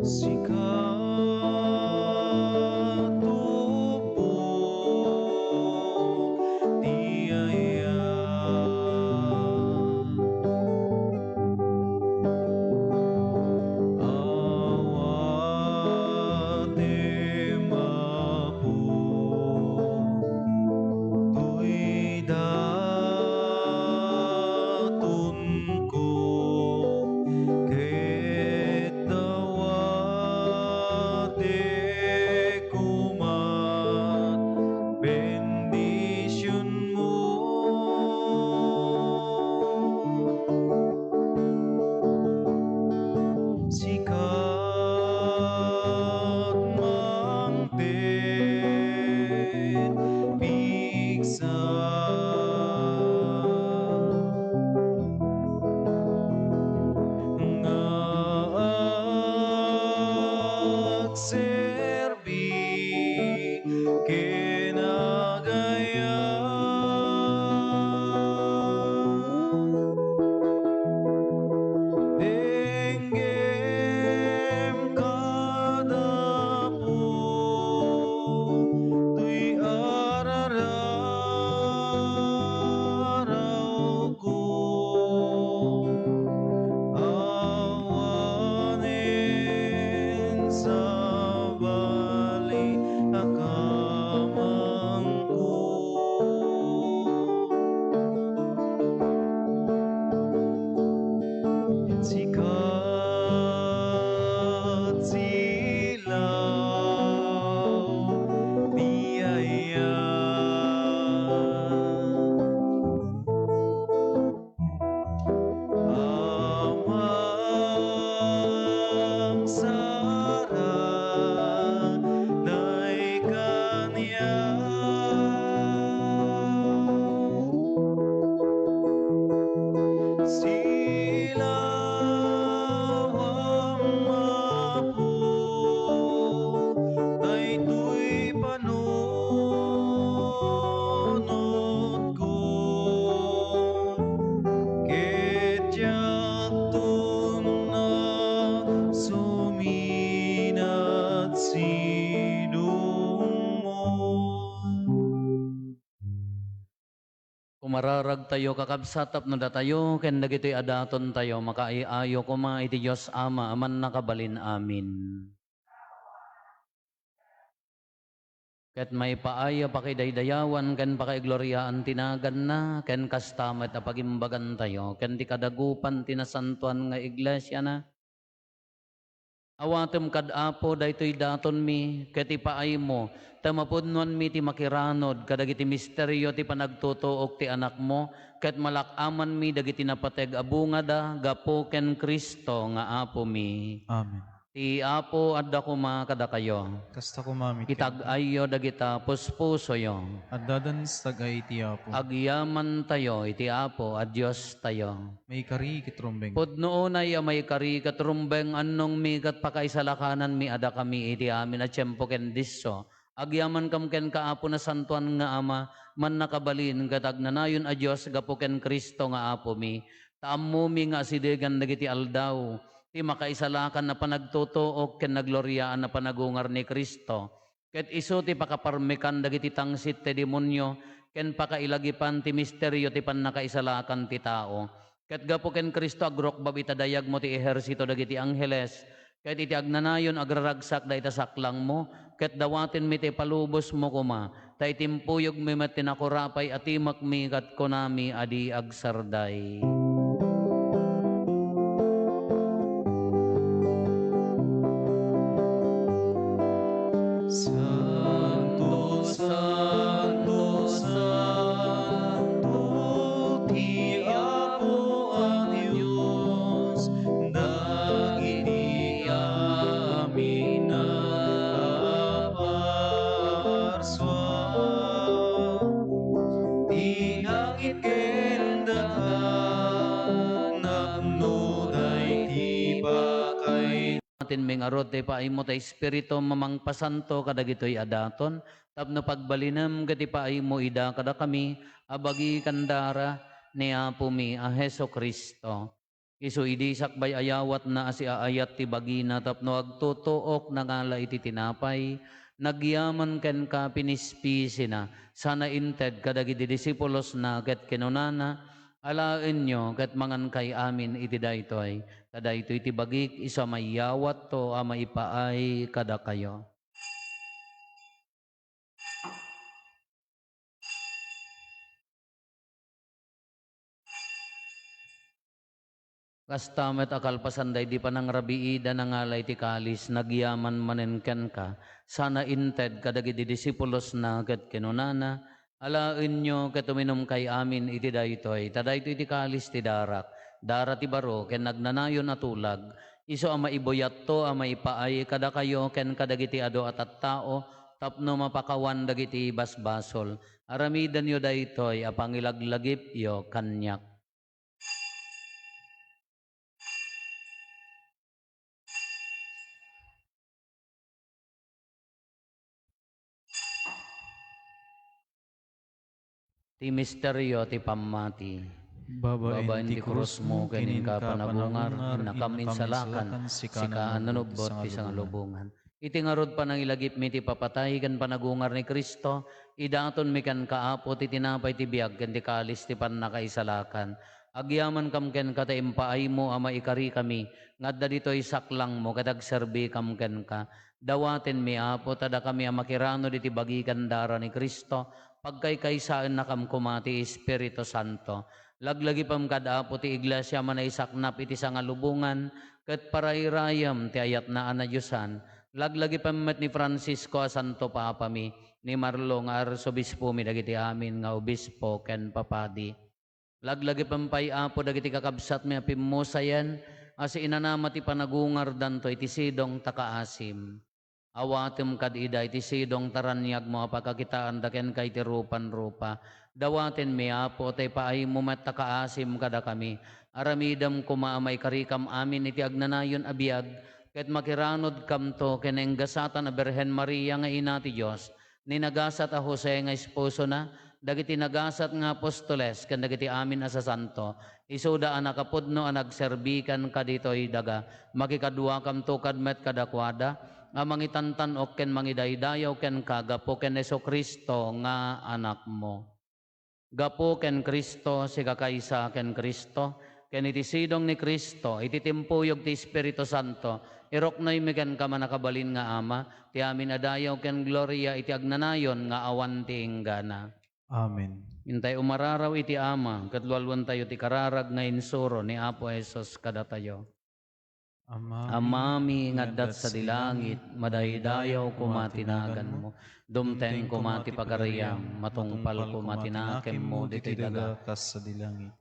Sikat Mararagtayo, kakabsat, tapno datayo ken dagitoy a datontayo makaay-ayo koma iti Dios Ama a Mannakabalin. Amin. Ket maipaay a pakidaydayawan ken pakaigloriaan ti naganna, ken kasta met a pagimbagantayo ken ti kadagupan ti nasantoan nga iglesiana. Awatem kad, Apo, daytoy datonmi, ket ipaaymo ta mapudnoanmi ti makiranod kadagiti misterio ti panagtutuok ti Anakmo, ket malak-amanmi dagiti napateg a bungada gapu ken Cristo nga Apomi. Amen. Ti Apo adda koma kadakayo. Kasta koma met kenka. Itag-ayyo dagita puspusoyo. Addadan sa tag-ay ti Apo. Agyamantayo iti Apo a Diostayo. Maikari ket rumbeng. Pudno unay a maikari ket rumbeng, annongmi ket pakaisalakananmi a dakami iti amin a tiempo ken disso. Agyamankam kenka, Apo, Nasantoan nga Ama, Mannakabalin ket agnanayon a Dios gapu ken Cristo nga Apomi. Ta ammomi nga asidegen dagiti aldaw ti makaisalakan a panagtutuok ken nagloriaan a panagungar ni Cristo. Ket isu ti pakaparmekan dagiti tangsit ti demonio ken pakailagipan ti misterio ti pannakaisalakan ti tao. Ket gapu ken Cristo, agrukbab ita dayagmo ti ehersito dagiti angheles, ket iti agnanayon agraragsak dayta saklangmo, ket dawatenmi ti ipalubosmo koma, ta itimpuyogmi met ti nakurapay a timekmi ket kunami a di agsarday. Santo, santo, santo ti Apo a Dios, dagiti amin a parsua, ti langit ken daga, napnoda iti pakay. Atin mi ngarud ti ipaaymo ta Espiritu mamangpasanto kadagitoy a daton, tapno pagbalinem ket ipaaymo ida kadakami a bagi ken dara ni Apomi a Jesu-Cristo. Isu idi sakbay a yawatna a siaayat ti bagina tapno agtutuok, nangala iti tinapay, nagyaman kenka, pinispisina, sana inted kadagiti disipulosna ket kinunana, Alaenyo ket mangankay amin iti daytoy, ta daytoy ti bagik, isu a mayawatto a maipaay kadakayo. Kasta met a kalpasan daydi panangrabiida, nangala iti kalis, nagyaman manen kenka, sana inted kadagiti disipulosna ket kinunana, Alaenyo ket uminumkay amin iti daytoy, ta daytoy ti kalis ti darak, dara ti baro ken nagnanayon a tulag, isu a maibuyatto a maipaay kadakayo ken kadagiti adu a tattao tapno mapakawan dagiti basbasol. Aramidenyo daytoy a pangilaglagipyo kaniak. Ti misterio ti pammati. Babaen ti krusmo ken inka panagungar, innakam insalakan, sika a nanubbot ti sangalubongan. Iti ngarud panangilagipmi ti papatay ken panagungar ni Cristo, idatonmi kenka, Apo, ti tinapay ti biag ken ti kalis ti pannakaisalakan. Agyamankam kenka ta impaaymo a maikarikami nga adda ditoy saklangmo ket agserbikam kenka. Dawatenmi, Apo, ta dakami a makiranod iti bagi ken dara ni Cristo, pagkaykaysaennakam koma ti Espiritu Santo. Laglagipem kad, Apo, ti iglesia a manaisaknap iti sangalubongan, ket parayrayem ti ayatna a nadiosan. Laglagipem met ni Francisco a Santo Papami, ni Marlo nga Arsobispomi, dagiti amin nga obispo ken papadi. Laglagipem pay, Apo, dagiti kakabsatmi a pimmusayen a siinanama ti panagungardanto iti sidong ta kaasim. Awatem kad ida iti sidong ta raniagmo a pakakitaanda kenka iti rupan-rupa. Dawatenmi, Apo, ta ipaaymo met ta kaasim kadakami. Aramidem koma a maikarikam amin iti agnanayon a biag, ket makiranodkamto ken enggasatan a Birhen Maria nga Ina ti Dios, ni nagasat a Jose nga esposona, dagiti nagasat nga apostoles, ken dagiti amin a sasanto, isuda a nakapudno a nagserbi kenka ditoy daga, makikaduakamto kad met kadakuada, a mangitantan-ok ken mangidaydayaw kenka gapu ken Jesu-Cristo nga Anakmo. Gapu ken Cristo, sikakaysa ken Cristo, ken iti sidong ni Cristo, iti timpuyog ti Espiritu Santo, iruknoymi kenka, mannakabalin nga Ama, ti amin a dayaw ken gloria iti agnanayon nga awan ti inggana. Amen. Intay umararaw iti Ama, ket lualuentayo ti kararag nga insuro ni Apo Jesus kadatayo. Amami nga adda sadi langit, madaydayaw koma ti naganmo. Dumteng koma ti pagariam, matungpal koma ti nakemmo ditoy daga, kas sadi langit.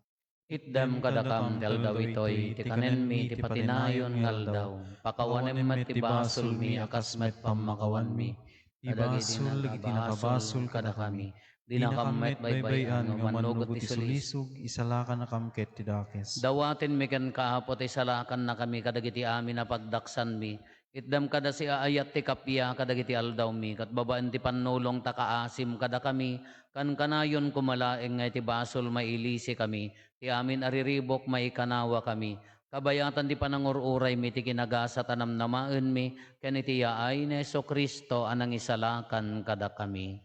Itdem kadakam ti aldaw itoy ti kanenmi ti patinayon nga aldaw. Pakawanem met ti basolmi a kas met pammakawanmi ti basol dagiti nakabasol kadakami. Dinakam met baybay-an nga umannurot ti sulisog, isalakannakam ket ti dakes. Dawatenmi kenka, Apo, ti salakannakami kadagiti amin a pagdaksanmi. Itdem kada siaayat ti kappia kadagiti aldawmi, ket babaen ti pannulong ta kaasim kadakami, kankanayon koma laeng nga iti basol mailisikami, ti amin a riribuk maikanawakami. Kabayatan ti panangur-uraymi ti kinagasat a namnamaenmi, ken iti yaay ni Jesu-Cristo a nangisalakan kadakami.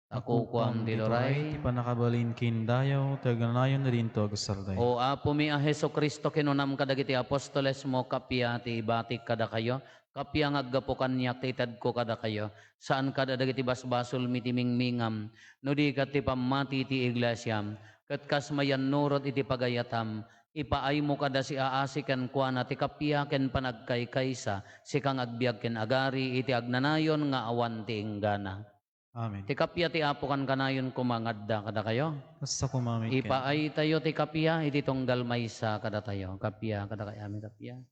Ta kukuam ti luray, ti pannakabalin ken dayaw, ti agnanayon nga dinto agsardeng. O Apomi a Jesu-Cristo, kinunam kadagiti apostolesmo, kappia ti ibatik kadakayo, kappia nga aggapu kaniak ti itedko kadakayo. Saan kada dagiti basbasolmi ti mingmingam, no di ket ti pammati ti iglesiam, ket kas mayannurot iti pagayatam, ipaaymo kada siaasi kenkuana ti kappia ken panagkaykaysa, sika nga agbiag ken agari iti agnanayon nga awan ti inggana. Amen. Ti kappia ti Apo kankanayon koma nga adda kadakayo. Kasta koma met kenka. Ipaaytayo ti kappia iti tunggal maysa kadatayo. Kappia kadakayo, amin, kappia.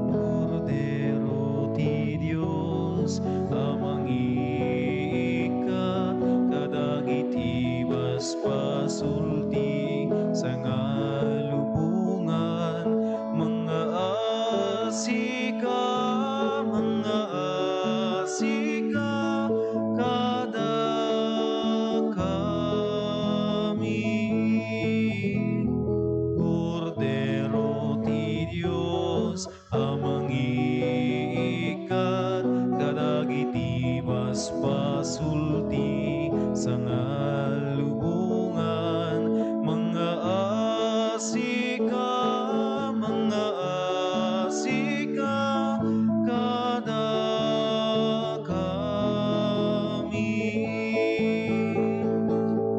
Kordero ti Dios a mangiikkat kadagiti basbasol ti sangalubongan, mangaasika, mangaasika kadakami. Kordero ti Dios a mangiikkat kadagiti basbasol ti sangalubongan, mangaasika, mangaasika kadakami.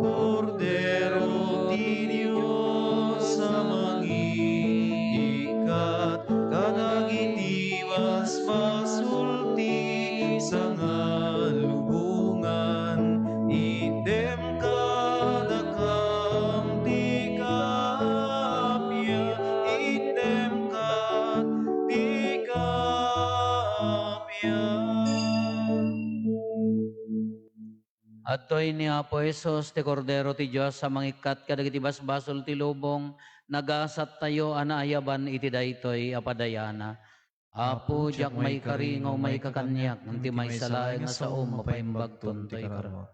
Kordero ti Dios a mangiikkat kadagiti basbasol ti sangalubongan, itdem kadakam ti kappia, itdem kad ti kappia. Adtoy ni Apo Jesus, ti Kordero ti Dios a mangikkat kadagiti basbasol ti lubong, nagasattayo a naayaban iti daytoy a padayana. Apo, diak maikari nga umayka kaniak, ngem ti maysa laeng a saom mapaimbagton toy karo.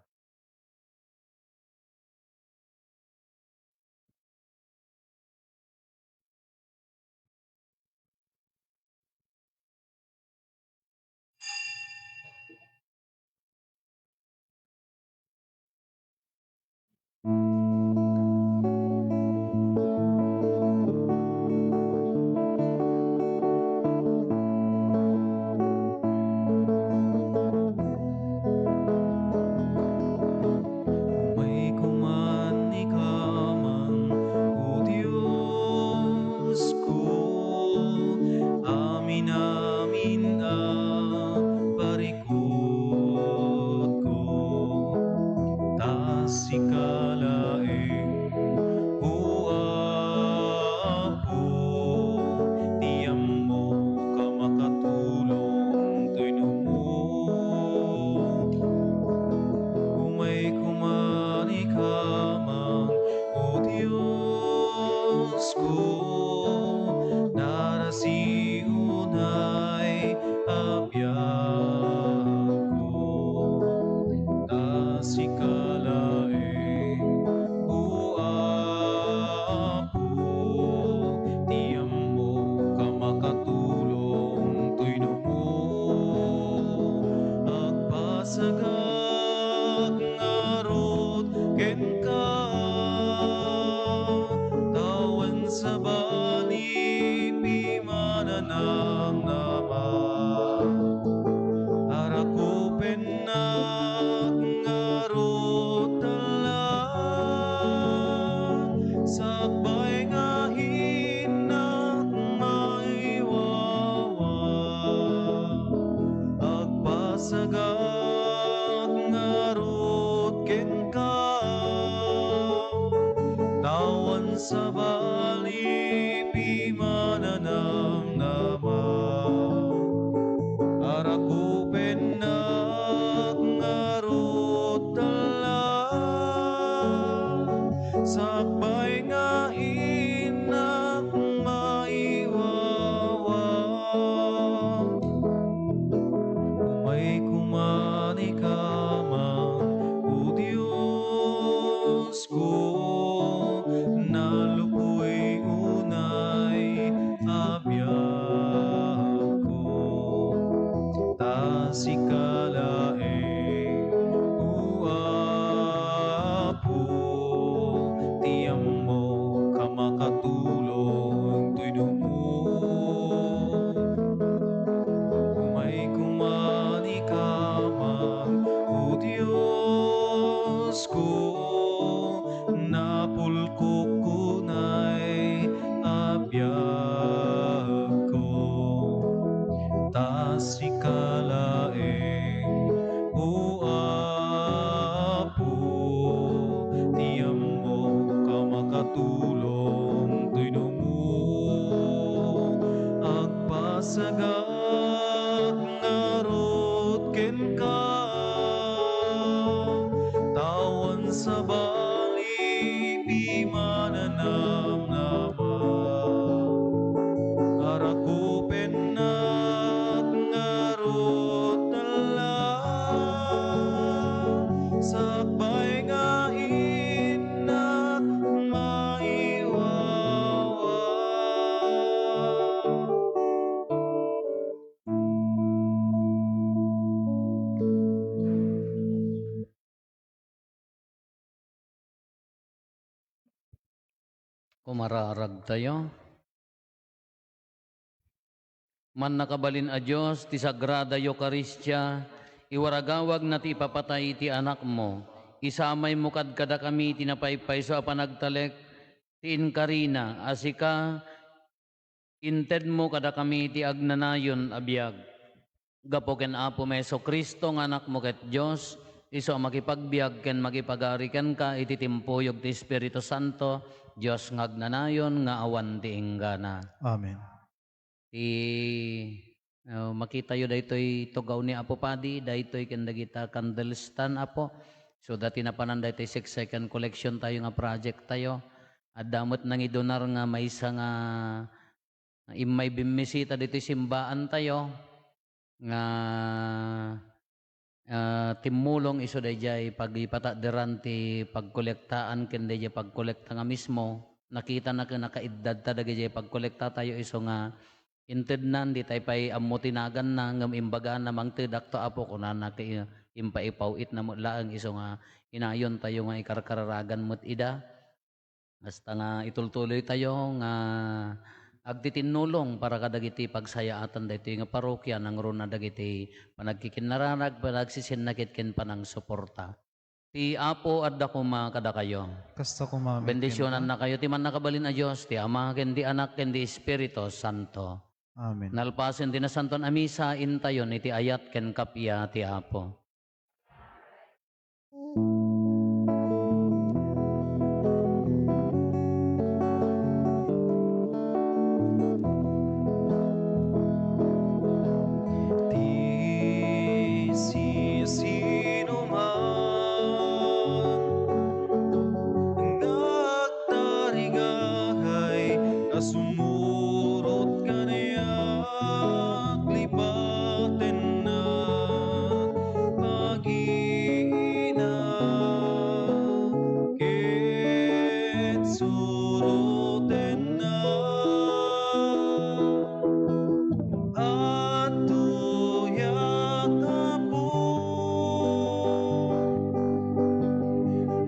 Sabali pimananamnama, arakupennak ngarud tella, sakbay nga innak maiwawa. Umay kuman ikaman, O Dios, ko, nalukoy unay a biagko. Ta sika laeng, O Apo, ti ammok a makatulong toy dumo. Umay kuman ikaman, O Dios ko, napulkok unay a biagko. Ta sika laeng, O Apo, ti ammok a makatulong toy dumo. Agpasagak ngarud kenka, ta awan sabali pimananamnama. Arakupennak ngarud tella, sakbay nga innak maiwawa. Kumararagtayo. Mannakabalin a Dios, ti Sagrada Eukaristia, iwaragawagna ti ipapatay ti Anakmo. Isamaymo kad kadakami ti napaypayso a panagtalek ti inkarina a sika, intedmo kadakami ti agnanayon a biag. Gapu ken Apomi Jesu-Cristo nga Anakmo ket Dios, isu a makipagbiag ken makipagari kenka iti timpuyog ti Espiritu Santo, Dios nga agnanayon nga awan ti inggana. Amen. Ti, uh, makitayo daytoy tugaw ni Apo Padi, daytoy ken dagita candle stand, Apo. So, dati napanan daytoy six second collection tayo nga project tayo. Adda met nangidonar nga maysa nga immay bimmisita ditoy simbaan tayo nga, ah, timmulong isu dayjay pagipatadderan ti pagkolektaan ken dayjay pagkolekta nga mismo. Nakitana ken nakaiddadta dagijay pagkolekta tayo isu nga intednan, di tayo pay ammo ti naganna, ngem imbagana, "Mangtedakto, Apo," kunana, ket impaipaw-itna met laeng isu nga inayon tayo nga ikarkararagan met ida. Basta nga itultuloy tayo nga agtitinnulong para kadagiti pagsayaatan daytoy nga parokia, nangruna dagiti panagkikinnararag, panagsisinnakit ken panangsuporta. Ti Apo adda koma kadakayo. Kasta koma met kenka. Bendisionannakayo ti Mannakabalin a Dios, ti Ama, ken ti Anak, ken ti Espiritu Santo. Amen. Nalpasen ti Nasantoan a Misa, intayon iti ayat ken kappia ti Apo. Ti siasinoman nga agtarigagay a sumurot kaniak, lipatennak, aginak, ket surotennak. Adtoyak, Apo,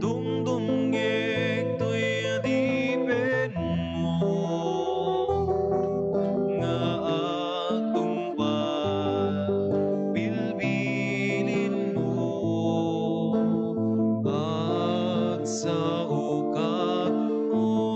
dumdumngeg toy adipenmo nga agtungpal bilbilinmo. Agsaokak, O